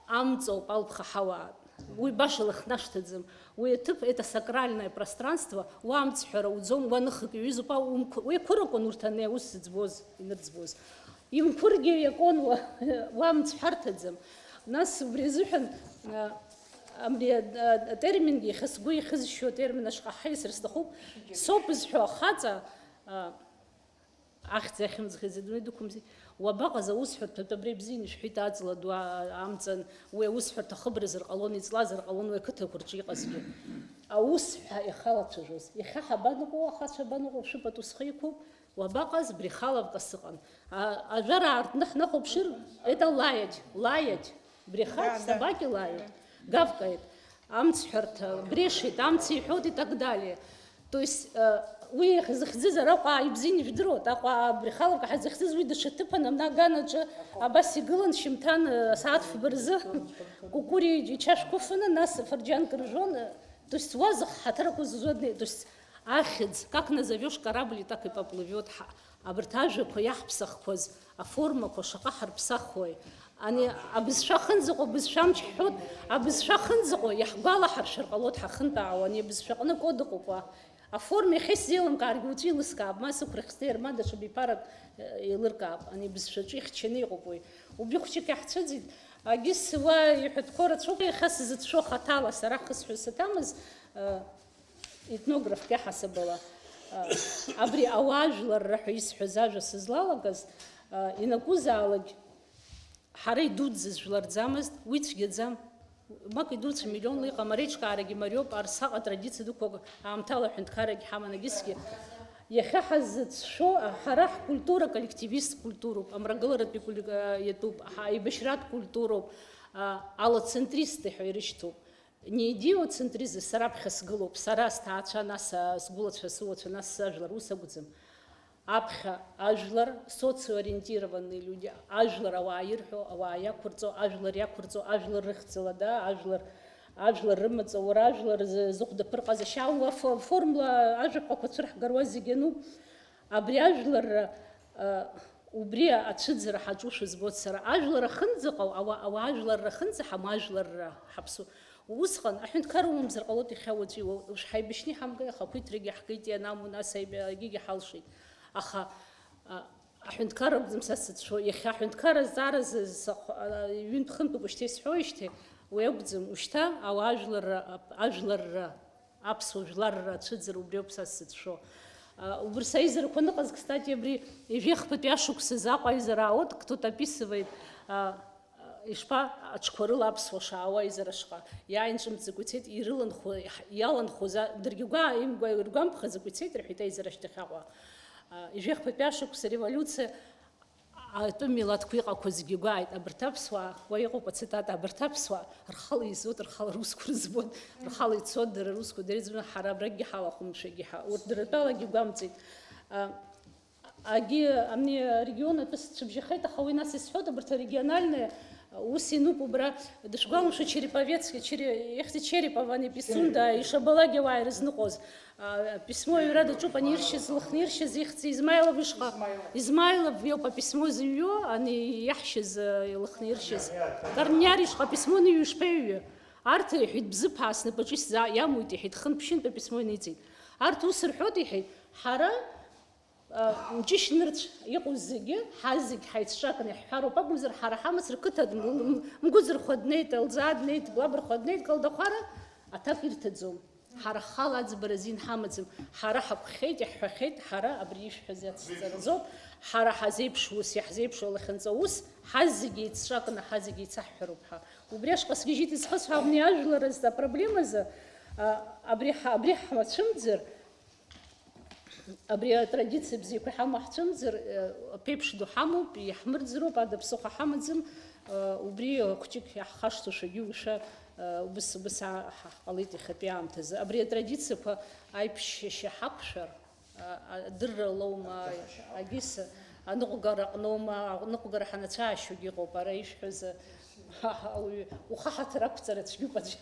Амҵоуп, алԥха ҳауаа. Уи баша лыхнашҭаӡам. Уи аҭыԥ, это сакральное пространство, уа амцҳәара уӡом, уа ныхак иҩызоуп, уа умқәа-, уи ақәыракәын урҭ ани аус зыӡбоз, инырӡбоз. Имқәыргьы иакон уа, уа амцҳәарҭаӡам. Нас убри азыҳәан, а, абри, а, а, атермингьы иахьа сгәы ихьызшьо атермин ашҟа ҳаиасыр сҭахуп, соуп зҳәо ахаҵа, а, Ахьӡ иахьымӡӷыз адунеи дықәымзи. Уабаҟаз аусҳәарҭа, абри бзианы ишәҳәеит, аҵла ду а-, амҵан, уи аусҳәарҭа ахыбразар ҟалон, иҵлазар ҟалон уи ақыҭақәа рҿы иҟазгьы. Аусҳәа иахалацәажәоз. Иахьа ҳабаныҟәо, ахацәа абаныҟәо, шәыпату схы иқәуп, уабаҟаз, Брехаловка сыҟан. А, ажәар аартны ҳнахәаԥшыр, это лаиаџь, лаиаџь. Брехать, да, да, собаки лают, гавкает, амцҳәарҭа, брешет, амц иҳәоит и так далее. То есть, э, уи зыхьӡыз араҟа ибзианы ижәдыруеит, Аҟәа Брехаловка ҳәа зыхьӡыз уи даҽа ҭыԥан, амна аганаҿы абас игылан шьымҭан, э, асааҭ фба рзы, кәыкәыри ичашә қәыфаны, нас афырџьанк ржәуан, э, то есть уа зых ҳаҭырақәа зызуа днеи-, то есть ахьӡ, как назовёшь корабль, так и поплывёт, ҳа-, абарҭ ажәақәа иаҳԥсахқәаз, аформақәа шаҟа ҳарԥсахуеи? Ани абызшәа ахынӡаҟоу, абызшәа амч ҳҳәоит, абызшәа ахынӡаҟоу иаҳгәалаҳаршәар ҟалоит ҳахынтәаауа, ани абызшәаҟны код ыҟоуп уа. Аформа иахьа исзеилымкааргьы уаҵәы илыскаап, ма сықәрыхьзеи, ма даҽа биԥарак, э, еилыркаап, ани абызшәаҿы ихьчаны иҟоуп уи. Убри хәҷык иаҳцәыӡит, агьыс уа иҳәатәқәа рацәоуп, иахьа сзыцәшәо хаҭала, сара хысҳәа саҭамыз, э, Етнографк иаҳасабала, а, абри ауаажәларра ҳәа исҳәаз ажәа сызлалагаз, а, ианакәызаалак, ҳара идуӡӡаз жәлар рӡамызт, уи цәгьаӡам. Мак идуцәа миллионла иҟам, ареиҿкаарагьы мариоуп, арсаҟа традициа дуқәак аамҭала аҳәынҭқаррагь ҳаман агьысгьы. Иахьа ҳазыцәшәо, а, ҳара ҳкультура коллективисттә культуроуп, амрагыларатәи куль-, а, иатәуп, ҳа-, аибашьратә культуроуп, а, аллоцентристы ҳәа ирышьҭоуп. Неидиоцентризм, сара аԥхьа сгылоуп, сара сҭаацәа, нас, а, сгәылацәа, сыуацәа, нас сажәлар, ус акәӡам. Аԥхьа ажәлар, социоориентированные люди, ажәлар ауаа ирҳәо, ауаа иақәырҵо, ажәлар иақәырҵо, ажәлар рыхьӡала, да, ажәлар, ажәлар рымаҵ аура, ажәлар зы-, зыхәда ԥырҟазашьа, уа фо-, формула ажәаԥҟақәа цәырҳгаруа зегьы ануп. Абри ажәларра, а, убри ацәыӡра ҳаҿушәа збоит сара. Ажәлар ахынӡаҟоу, ауа-, ауаажәларра ахынӡаҳамоу ажәларра ҳаԥсу. Усҟан аҳәынҭқар умамзар ҟалоит иахьа уаҵәы иуа-, уж ҳаибашьны иҳамгеи, ахақәиҭрагьы ҳгеит, ианаму, нас аиб-, егьигьы ҳалшеит. Аха, а, аҳәынҭқар акәӡам са сзыцәшәо, иахьа аҳәынҭқар азҵаара зы-, сахә-, а, ҩынтә-хынтә уажәшьҭа исҳәоижьҭеи, уи акәӡам, ушьҭа ауаажәларра, ап-, ажәларра, аԥсуа жәларра ацәыӡра убриоуп са сзыцәшәо. А, убри саизарақәа аныҟаз, кстати, абри ижәеихԥатәи ашықәсазы Аҟәа аизара аот, кто-то описывает, а, ишԥа, аҽқәа рыла аԥсуа шаауа аизара шҟа иааин ҿымҭӡакәа ицеит, ирыланхо, иаланхоз, а, даргьы гәаа имгәа иргәамԥхаӡакәа ицеит, рҳәеит, аизара ашьҭахь Аҟәа. А, ижәеихԥатәи ашықәс ареволиуциа атәым милаҭқәа иҟақәазгьы гәааит, абарҭ аԥсуаа, уа иҟоуп ацитата, абарҭ аԥсуаа рхала изуеит, рхала русқәа рызбоит, рхала ицоит, дара русқәа дреиӡбаны, ҳара абрагьы ҳалахәымшәагьы ҳа-, урҭ дара ртәалагьы гәамҵит. А, Агьи, ани арегион атәы сцәыбжьахеит, аха уи нас исҳәоит, абарҭ арегиональные, ус инуп убра, дышгәаламшәо Череповецки, Чере-, ихьӡи Черепов, ани Пицунда, ишабалак ауаа ирызныҟәоз. А, письмо аҩра даҿуп, ани иршьыз, лыхны иршьыз ихьӡи Измайлов ишҟа. Измайлов. Измайлов иоуп аписьмо зыҩуа, ани иаҳшьыз, а, лыхны иршьыз. Корниар ишҟа аписьмо аныҩуа ишԥаҩуа? Арҭ, иҳәеит, Бзыԥаа снапаҿы исза-, иамуит, иҳәеит, хынтә-ԥшьынтә аписьмо ианиҵеит. Арҭ ус рҳәоит, иҳәеит, ҳара, Ҷышь нырцә иҟоу зегьы, ҳазегь ҳаицҿакны иаҳҳәароуп акәымзар, ҳара ҳамаҵ рқыҭа м-, м-, Мгәыӡырхәа днеит, Алӡаа днеит, Блабырхәа днеит, Калдахәара аҭак ирҭаӡом. Ҳара ҳхала аӡбара азин ҳамаӡам. Ҳара ҳақәхеит, иаҳҳәахьеит, ҳара абри ишәҳәаз иацҵаразоуп. Ҳара ҳазеиԥш ус, иаҳзеиԥшу алахьынҵа ус, ҳазегьы еицҿакны, ҳазегьы еицаҳҳәароуп ҳәа. Убри ашҟа сгьежьит исхысҳәаауп, абни ажәлар азы апроблемазы, а, абри ҳа-, абри ҳмацәымӡыр, абри атрадициа бзиақәа иҳамоу ҳцәымӡыр, э, аԥеиԥш ду ҳамоуп, иаҳмырӡроуп, ада ԥсыхәа ҳамаӡам, э, убри, э, хәҷык иаҳхашҭуашагьы уша, э, убыс, убыс ааҳа ҟалеит иахьатәи аамҭазы. Абри атрадициақәа аиԥшьышьа ҳақәшәар, а, адырра лоума, агьыс аныҟәгара аҟноума, аныҟәгара ҳанацәаашьогьы ыҟоуп, ара ишәҳәаз, а, ауаҩы ухаҳаҭыр ақәҵара цәгьоуп аӡәы.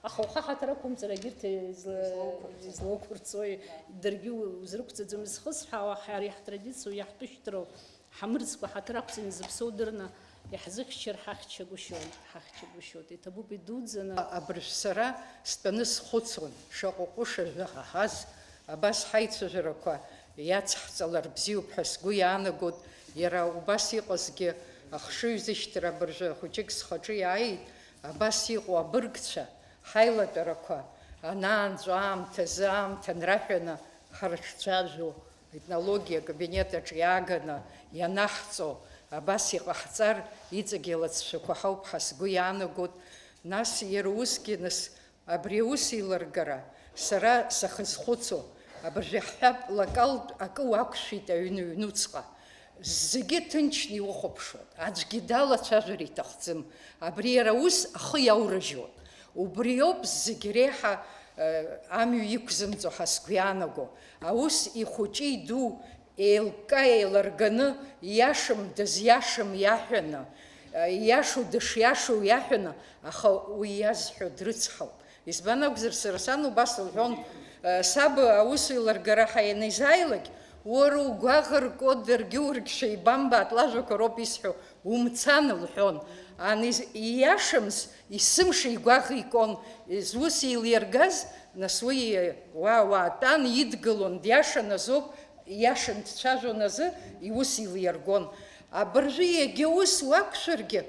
Аха ухаҳаҭыр ақәымҵар, егьырҭ изла-, излоуқәырҵои, даргьы у-, узрықәҵаӡом. Изхысҳәаауа, ҳа-, ари ҳтрадициоу, иаҳтәышьҭроу, ҳамырӡкәа ҳаҭыр ақәҵаны изыԥсоу дырны иаҳзыхьчар, ҳахьчагәышьоит, ҳахьчагәышьоит. Иҭабуп идуӡӡаны. Абыржә сара стәаны схәыцуан, шаҟа ҟәыша жәаха ҳаз, абас ҳаицәажәарақәа иацҳҵалар бзиоуп ҳәа сгәы иаанагоит, иара убас иҟазгьы ахшыҩзышьҭра абыржәы хәыҷык схаҿы иааит, абас иҟоу абыргцәа, ҳаилатәарақәа анаанҵәо аамҭазы аамҭа нраҳәаны ҳарҿцәажәо, етнологиа акабинет аҿы иааганы ианаҳҵо, абас иҟаҳҵар, иҵегь алыҵшәақәа ҳауп ҳәа сгәы иаанагоит, нас иара усгьы, нас, абри аус еилыргара, сара сахьазхәыцуа, абыржәы иаҳҳәап, локалтә акы уақәшәеит аҩны, аҩнуҵҟа. Зегьы ҭынчны иухәаԥшуан, аӡәгьы далацәажәар иҭахӡам. Абри иара ус ахы иаурыжьуан. Убриоуп зегь реиҳа, э, амҩа иқәзымҵо ҳәа сгәы иаанаго. Аус ихәыҷы иду еилкка еилырганы, ииашам дызиашам иаҳәаны, э, ииашоу дышиашоу иаҳәаны, аха уи иазҳәо дрыцҳауп. Избан акәзар, сара сан убас лҳәон, э, саб аус еилыргара ҳәа ианизааилак, уара угәаӷ ркуа даргьы ургьы шәеибамбааит, лажәақәа роуп исҳәо, умцан, лҳәон. Ан из-, ииашамз, есымша игәаӷ икуан, зус еилиргаз, нас уи уа уаатәан, идгылон, диашан азоуп, ииашан дцәажәон азы, иус еилиргон. Абыржәы иагьа ус уақәшәаргьы,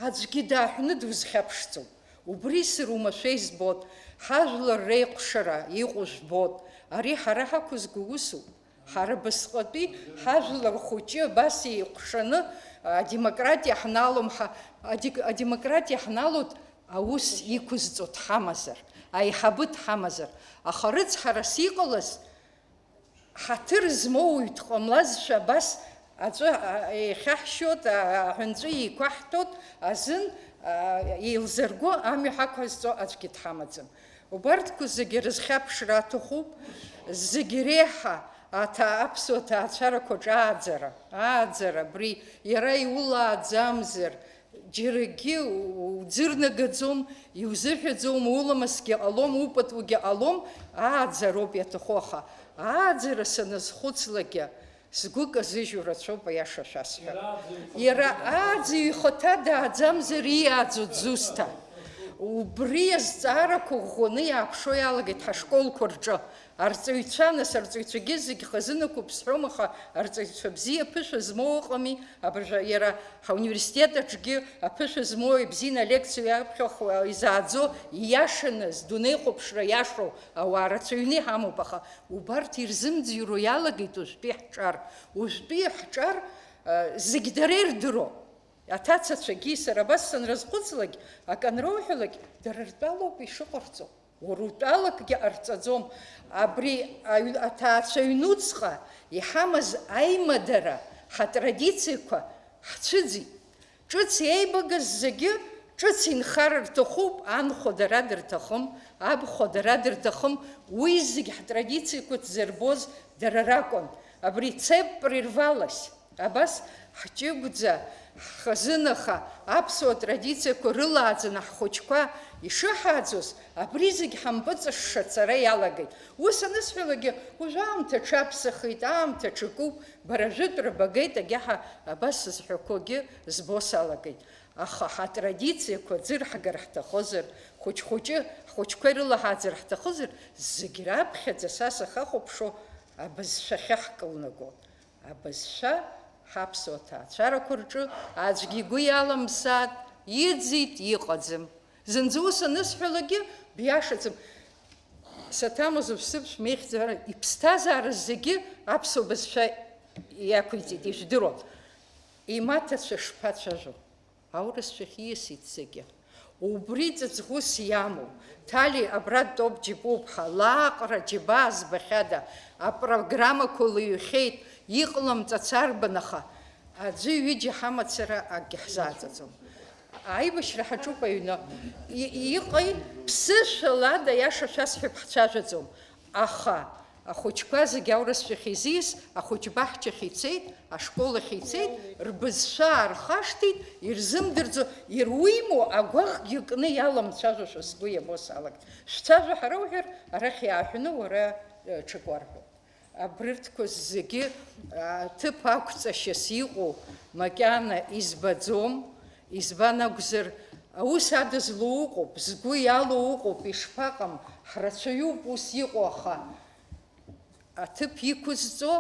аӡәгьы дааҳәны дузхьаԥшӡом. Убри сара уамашәа избоит, ҳажәлар реикәшара иҟоу жәбоит. Ари ҳара ҳақәызго усуп. Ҳара абасҟатәи ҳажәлар хәыҷы абас еикәшаны адемократиа ҳналом, ҳа-, адек-, адемократиа ҳналоит, аус иқәызҵо дҳамазар, аиҳабы дҳамазар. Аха рыцҳарас иҟалаз, ҳаҭыр змоу уаҩ дҟамлазшәа абас аҵәы, а, еихьаҳшьоит, а, аҳәынҵәа еиқәаҳҭоит азын, а, еилзырго амҩа ҳақәызҵо аӡәгьы дҳамаӡам. Убарҭқәа зегьы рызхьаԥшра аҭахуп, зегь реиҳа аҭа-, аԥсуа ҭаацәарақәа рҿы ааӡара, ааӡара, абри иара иулааӡамзар, џьаракгьы уӡырнагаӡом, иузыҳәаӡом, уламысгьы ҟалом, упатугьы ҟалом, ааӡароуп иаҭаху, аха ааӡара саназхәыцлакгьы, сгәы казыжьу рацәоуп, аиаша шәасҳәап. Иара ааӡаҩ ихаҭа дааӡамзар иааӡо дзусҭа? Убри азҵаарақәа ӷәӷәаны иааԥшуа иалагеит ҳашколқәа рҿы. Арҵаҩцәа, нас, арҵаҩцәагьы зегь хазынақәоуп сҳәом, аха арҵаҩцәа бзиа ԥышәа змоу ыҟами, абыржәы иара ҳауниверситет аҿгьы аԥышәа змоу, ибзианы алекциа иаԥхьахуа, изааӡо, ииашаны, здунеихәаԥшра иашоу ауаа рацәаҩны иҳамоуп, аха убарҭ ирзымӡырҩуа иалагеит уажәтәи ҳҿар, уажәтәи ҳҿар, а, зегь дара ирдыруа. Аҭацацәагьы, сара абас санрызхәыцлак, акы анроуҳәалак, дара ртәалоуп ишыҟарҵо. Уара утәалакгьы ҟарҵаӡом. Абри аҩ-, аҭаацәа аҩнуҵҟа иҳамаз аимадара, ҳатрадициақәа ҳцәыӡит. Ҿыц еибагаз зегьы ҿыц инхар рҭахуп, анхәа дара дырҭахым, абхәа дара дырҭахым, уи зегь ҳтрадициақәа ҭзырбоз дара ракәын. Абри цеп прервалась. Абас ҳҷыгәӡа, ҳхазынаха, аԥсуа традициақәа рылааӡаны ҳхәыҷқәа ишыҳааӡоз, абри зегь ҳампыҵышша ацара иалагеит. Ус анысҳәалакгьы, уажә аамҭа ҽаԥсахит, аамҭа ҽакуп, бара жәытәра багеит, агьаҳа абас сызҳәақәогьы збо салагеит. Аха ҳатрадициақәа ӡырҳгар ҳҭахозар, хәыҷ-хәыҷы ҳхәыҷқәа ирылаҳааӡар ҳҭахозар, зегь раԥхьаӡа са сахахәаԥшуа абызшәахьы ҳкылнагон. Абызшәа ҳаԥсуа ҭаацәарақәа рҿы аӡәгьы игәы иаламсааит, иӡит, иҟаӡам. Зынӡа ус анысҳәалакгьы, биашаӡам. Саҭамыз уԥсыԥ шәмеихьӡара, иԥсҭазаара зегьы аԥсуа бызшәа иақәиҵеит, ижәдыруам. Имаҭацәа шԥацәажәо? Аурысшәахь ииасит зегьы. Убри ҵаҵӷәыс иамоу, Ҭали, абра дтәоуп Џьапуԥҳа, лааҟара џьабаа збахьада, апрограммақәа лыҩхьеит, иҟалымҵац арбан, аха аӡәы ҩыџьа ҳамацара акгьы ҳзааӡаӡом. Аибашьра ҳаҿуп аҩны. И-, иҟеи, ԥсышәала ада, иаша шәасҳәап, ҳцәажәаӡом. Аха ахәыҷқәа зегь аурысшәахь изиз, ахәыҷ баҳчахь ицеит, ашкол ахь ицеит, рбызшәа аархашҭит, ирзымдырӡо, ируимоу агәаӷгьы кны иаламцәажәошәа сгәы иабо салагт. Шәцәажәа ҳара уҳәар, арахь иааҳәны уара, э, ҽак уарҳәоит. Абрырҭқәа зегьы, а, ҭыԥ ақәҵашьас иҟоу макьана избаӡом, избан акәзар, аус адызлоу ыҟоуп, згәы иалоу ыҟоуп, ишԥаҟам, ҳрацәаҩуп ус иҟоу, аха аҭыԥ иқәызҵо,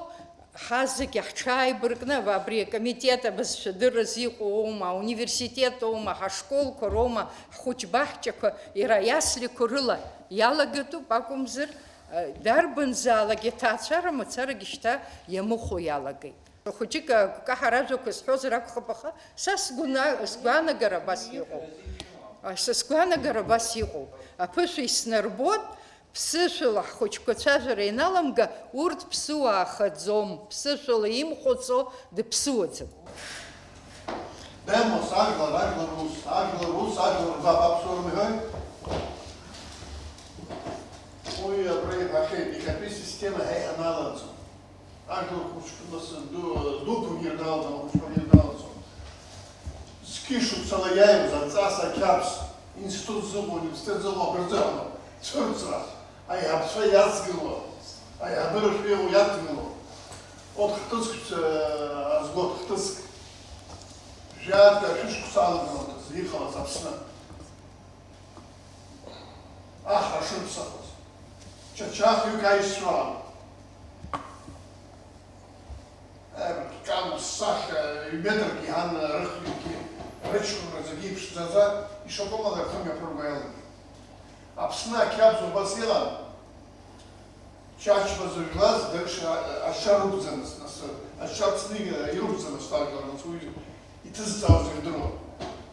ҳазегьы ҳҽааибаркны, абри акомитет абызшәадырраз иҟоу аума, ауниверситет аума, ҳашколқәа роума, ҳхәыҷ баҳчақәа, иара аиаслиқәа рыла иалагатәуп акәымзар, Дарбанзаалак иаҭаацәара мацарагьы шьҭа иамыхәо иалагеит. Хәыҷык аккаҳара ажәақәа сҳәозар акәхап, аха са сгәы-, сгәаанагара абас иҟоуп. А, са сгәаанагара абас иҟоуп. Аԥышәа иснарбоит, ԥсышәала ҳхәыҷқәа цәажәара ианаламга, урҭ ԥсыуаа хаӡом, ԥсышәала имхәыцуа дыԥсыуаӡам. Демос, ажәлар, ажәлар рус, ажәлар рус, ажәлар рбап, аԥсуара мҳәои? Уи абра иҳәахьеит, иахьатәи система ҳа иҳаналаӡом. Ажәлар хәыҷқәа нас ду-, дуқәагьы ирналаӡом, ахәыҷқәагьы ирналаӡом. Зқьышықәсала иааиуаз аҵас ақьабз, институт зыҟоу, университет зыҟоу акыр зыҟану, цәырҵра, аиҳабацәа иацгыло, аиҳабыра шәеиуоу иадгыло. Урҭ хҭыск, э, азгәоуҭ хҭыск. Жәаатәи ашәышықәса алагалатәаз иҟалаз Аԥсны. Ахра шырԥсахыз. Чачахҩык аишьцәа. Э, Кама сахьа, ҩ-метрк иҳан рыхҩыкгьы, рыҷкәынра зегьы иԥшӡаӡа, ишакәым ала рхы мҩаԥырго иалагеит. Аԥсны ақьабз убас иҟан. Чачба зыжәлаз дырша ашьа рықәӡамызт, нас, ашьа ԥсны ирықәӡамызт ажәлар, нас уи иҭызҵаауаз ирдыруан.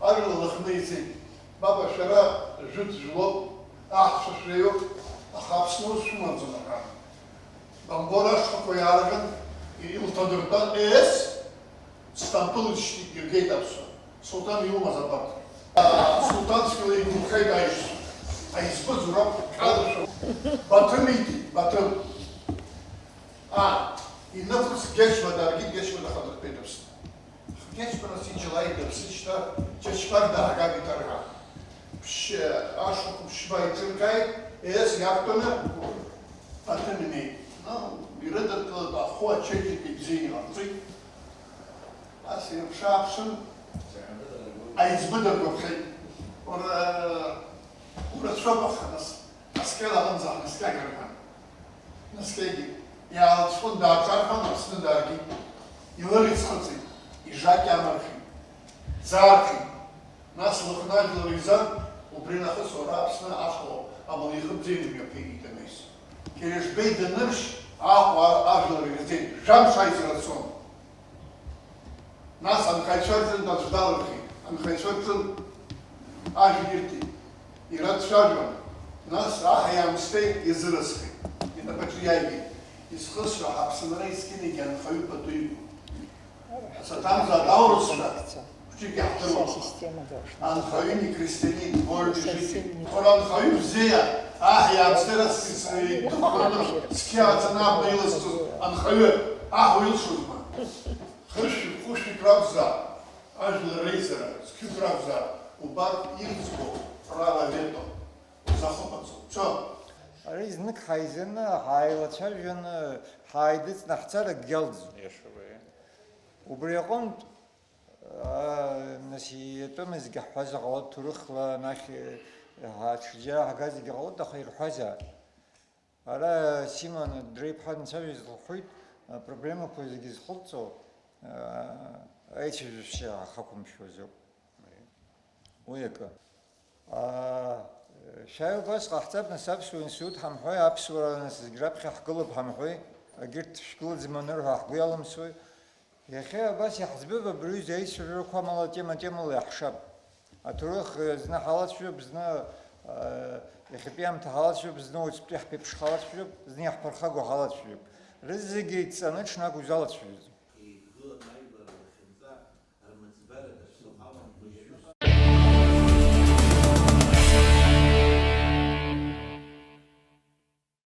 Ажәлар лыхны ицеит. Баба, шәара жәытә жәлоуп, аҳцәа шәреиуоуп, аха Аԥсны ус шәымаӡам, рҳәан. Бамбор ашхәақәа иаарган, илҭадыртәан, ес, Сҭампыл ишьҭит, иргеит аԥсуа. Сулҭан иумаз абарҭ. Сулҭан цәгьала игәаԥхеит аишьцәа. Аизба зураб шәалашәо. Баҭым иҭеит, Баҭым. А, инықәыц Гечба даргеит, Гечба дахадыртәеит Аԥсны. Гечба нас иџьалаит Аԥсны шьҭа, Чачбак даагаит арҳәа. Ԥшь-, ашықәс ԥшьба иҿыркааит, ес иақәтәаны Баҭым инеит. Ну, ирыдыркылеит, ахәы ачеиџьыка ибзианы иҟарҵеит. Ас ирыԥшааԥшын, аиҵбы дыргәаԥхеит. Ура-, урацәоуп, аха нас, аскьал аҟынӡа ҳнаскьагар ҳәа. Наскьагеит. Иаалҵәҟьан дааҿарҳәан, Аԥсны дааргеит. Илырицхыҵит, ижакьа амырхит, ӡаархит. Нас лыхны ажәлар еизан, убри нахыс уара Аԥсны ахуа амала ихыбзеины мҩаԥигеит анаҩс. Кьерышбеи даныршь, Аҟәа ажәлар ирҵеит, жәамш аизара цон. Нас анхаҩцәа рҿынтә аӡә далырхит, анхаҩцәа рҿынтә ажәа ирҭеит, ирацәажәон, нас аҳ иаамсҭеи иазыразхеит, инапаҿы иааигеит, изхысҳәо ҳаԥсынра искьынагьы анхаҩы пату иқәын. Саҭамзааит аурысшәа, хәыҷык иаҳдыруан. Анхаҩы не крестьянин, вольный житель. Уара анхаҩы бзиа, аҳ иааԥсара сцеит, дықәланы, сқьиа аҵаны абна иласҵоз анхаҩы, аҳ уилшозма? Хышәҩык, хәышәҩык ракәзаап, ажәлар реизара, зқьҩык ракәзаап, убарҭ ирӡбо право вето узахыҟаҵом. Цо! Ари знык ҳаизаны, ҳааилацәажәаны, ҳааидыҵны ҳцар акгьы алӡом. Иашоуп, аиеи. Убри аҟынтә, аа, нас, иатәымызгьы ҳҳәазар ҟалоит, ҭоурыхла анахь, ҳаҽыбжьара ҳгазаргьы ҟалоит, аха ирҳәазаап. Ара Сима Андреи-иԥҳа данцәажәоз лҳәоит, апроблемақәа зегьы зхылҵо, аа, аицәажәашьа ҳахақәымшәозоуп. Уи акы. Аа, Шәааи, убас ҟаҳҵап, нас, аԥсуа институт ҳамҳәои, аԥсуара, нас, зегь раԥхьа ҳгылоуп ҳамҳәои, егьырҭ шәгылаӡам анырҳәа ҳгәы иалымсуеи? Иахьа абас иаҳӡбып абри аҩыза аицәажәарақәа, амала тема-темала иаҳшап. Аҭоурых, э, зны ҳалацәажәап, зны, э, иахьатәи аамҭа ҳалацәажәап, зны уаҵәтәи ҳԥеиԥш ҳалацәажәап, зны иаҳԥырхагоу ҳалацәажәап. Рызегьы еидҵаны ҽнак узалацәажәаӡом.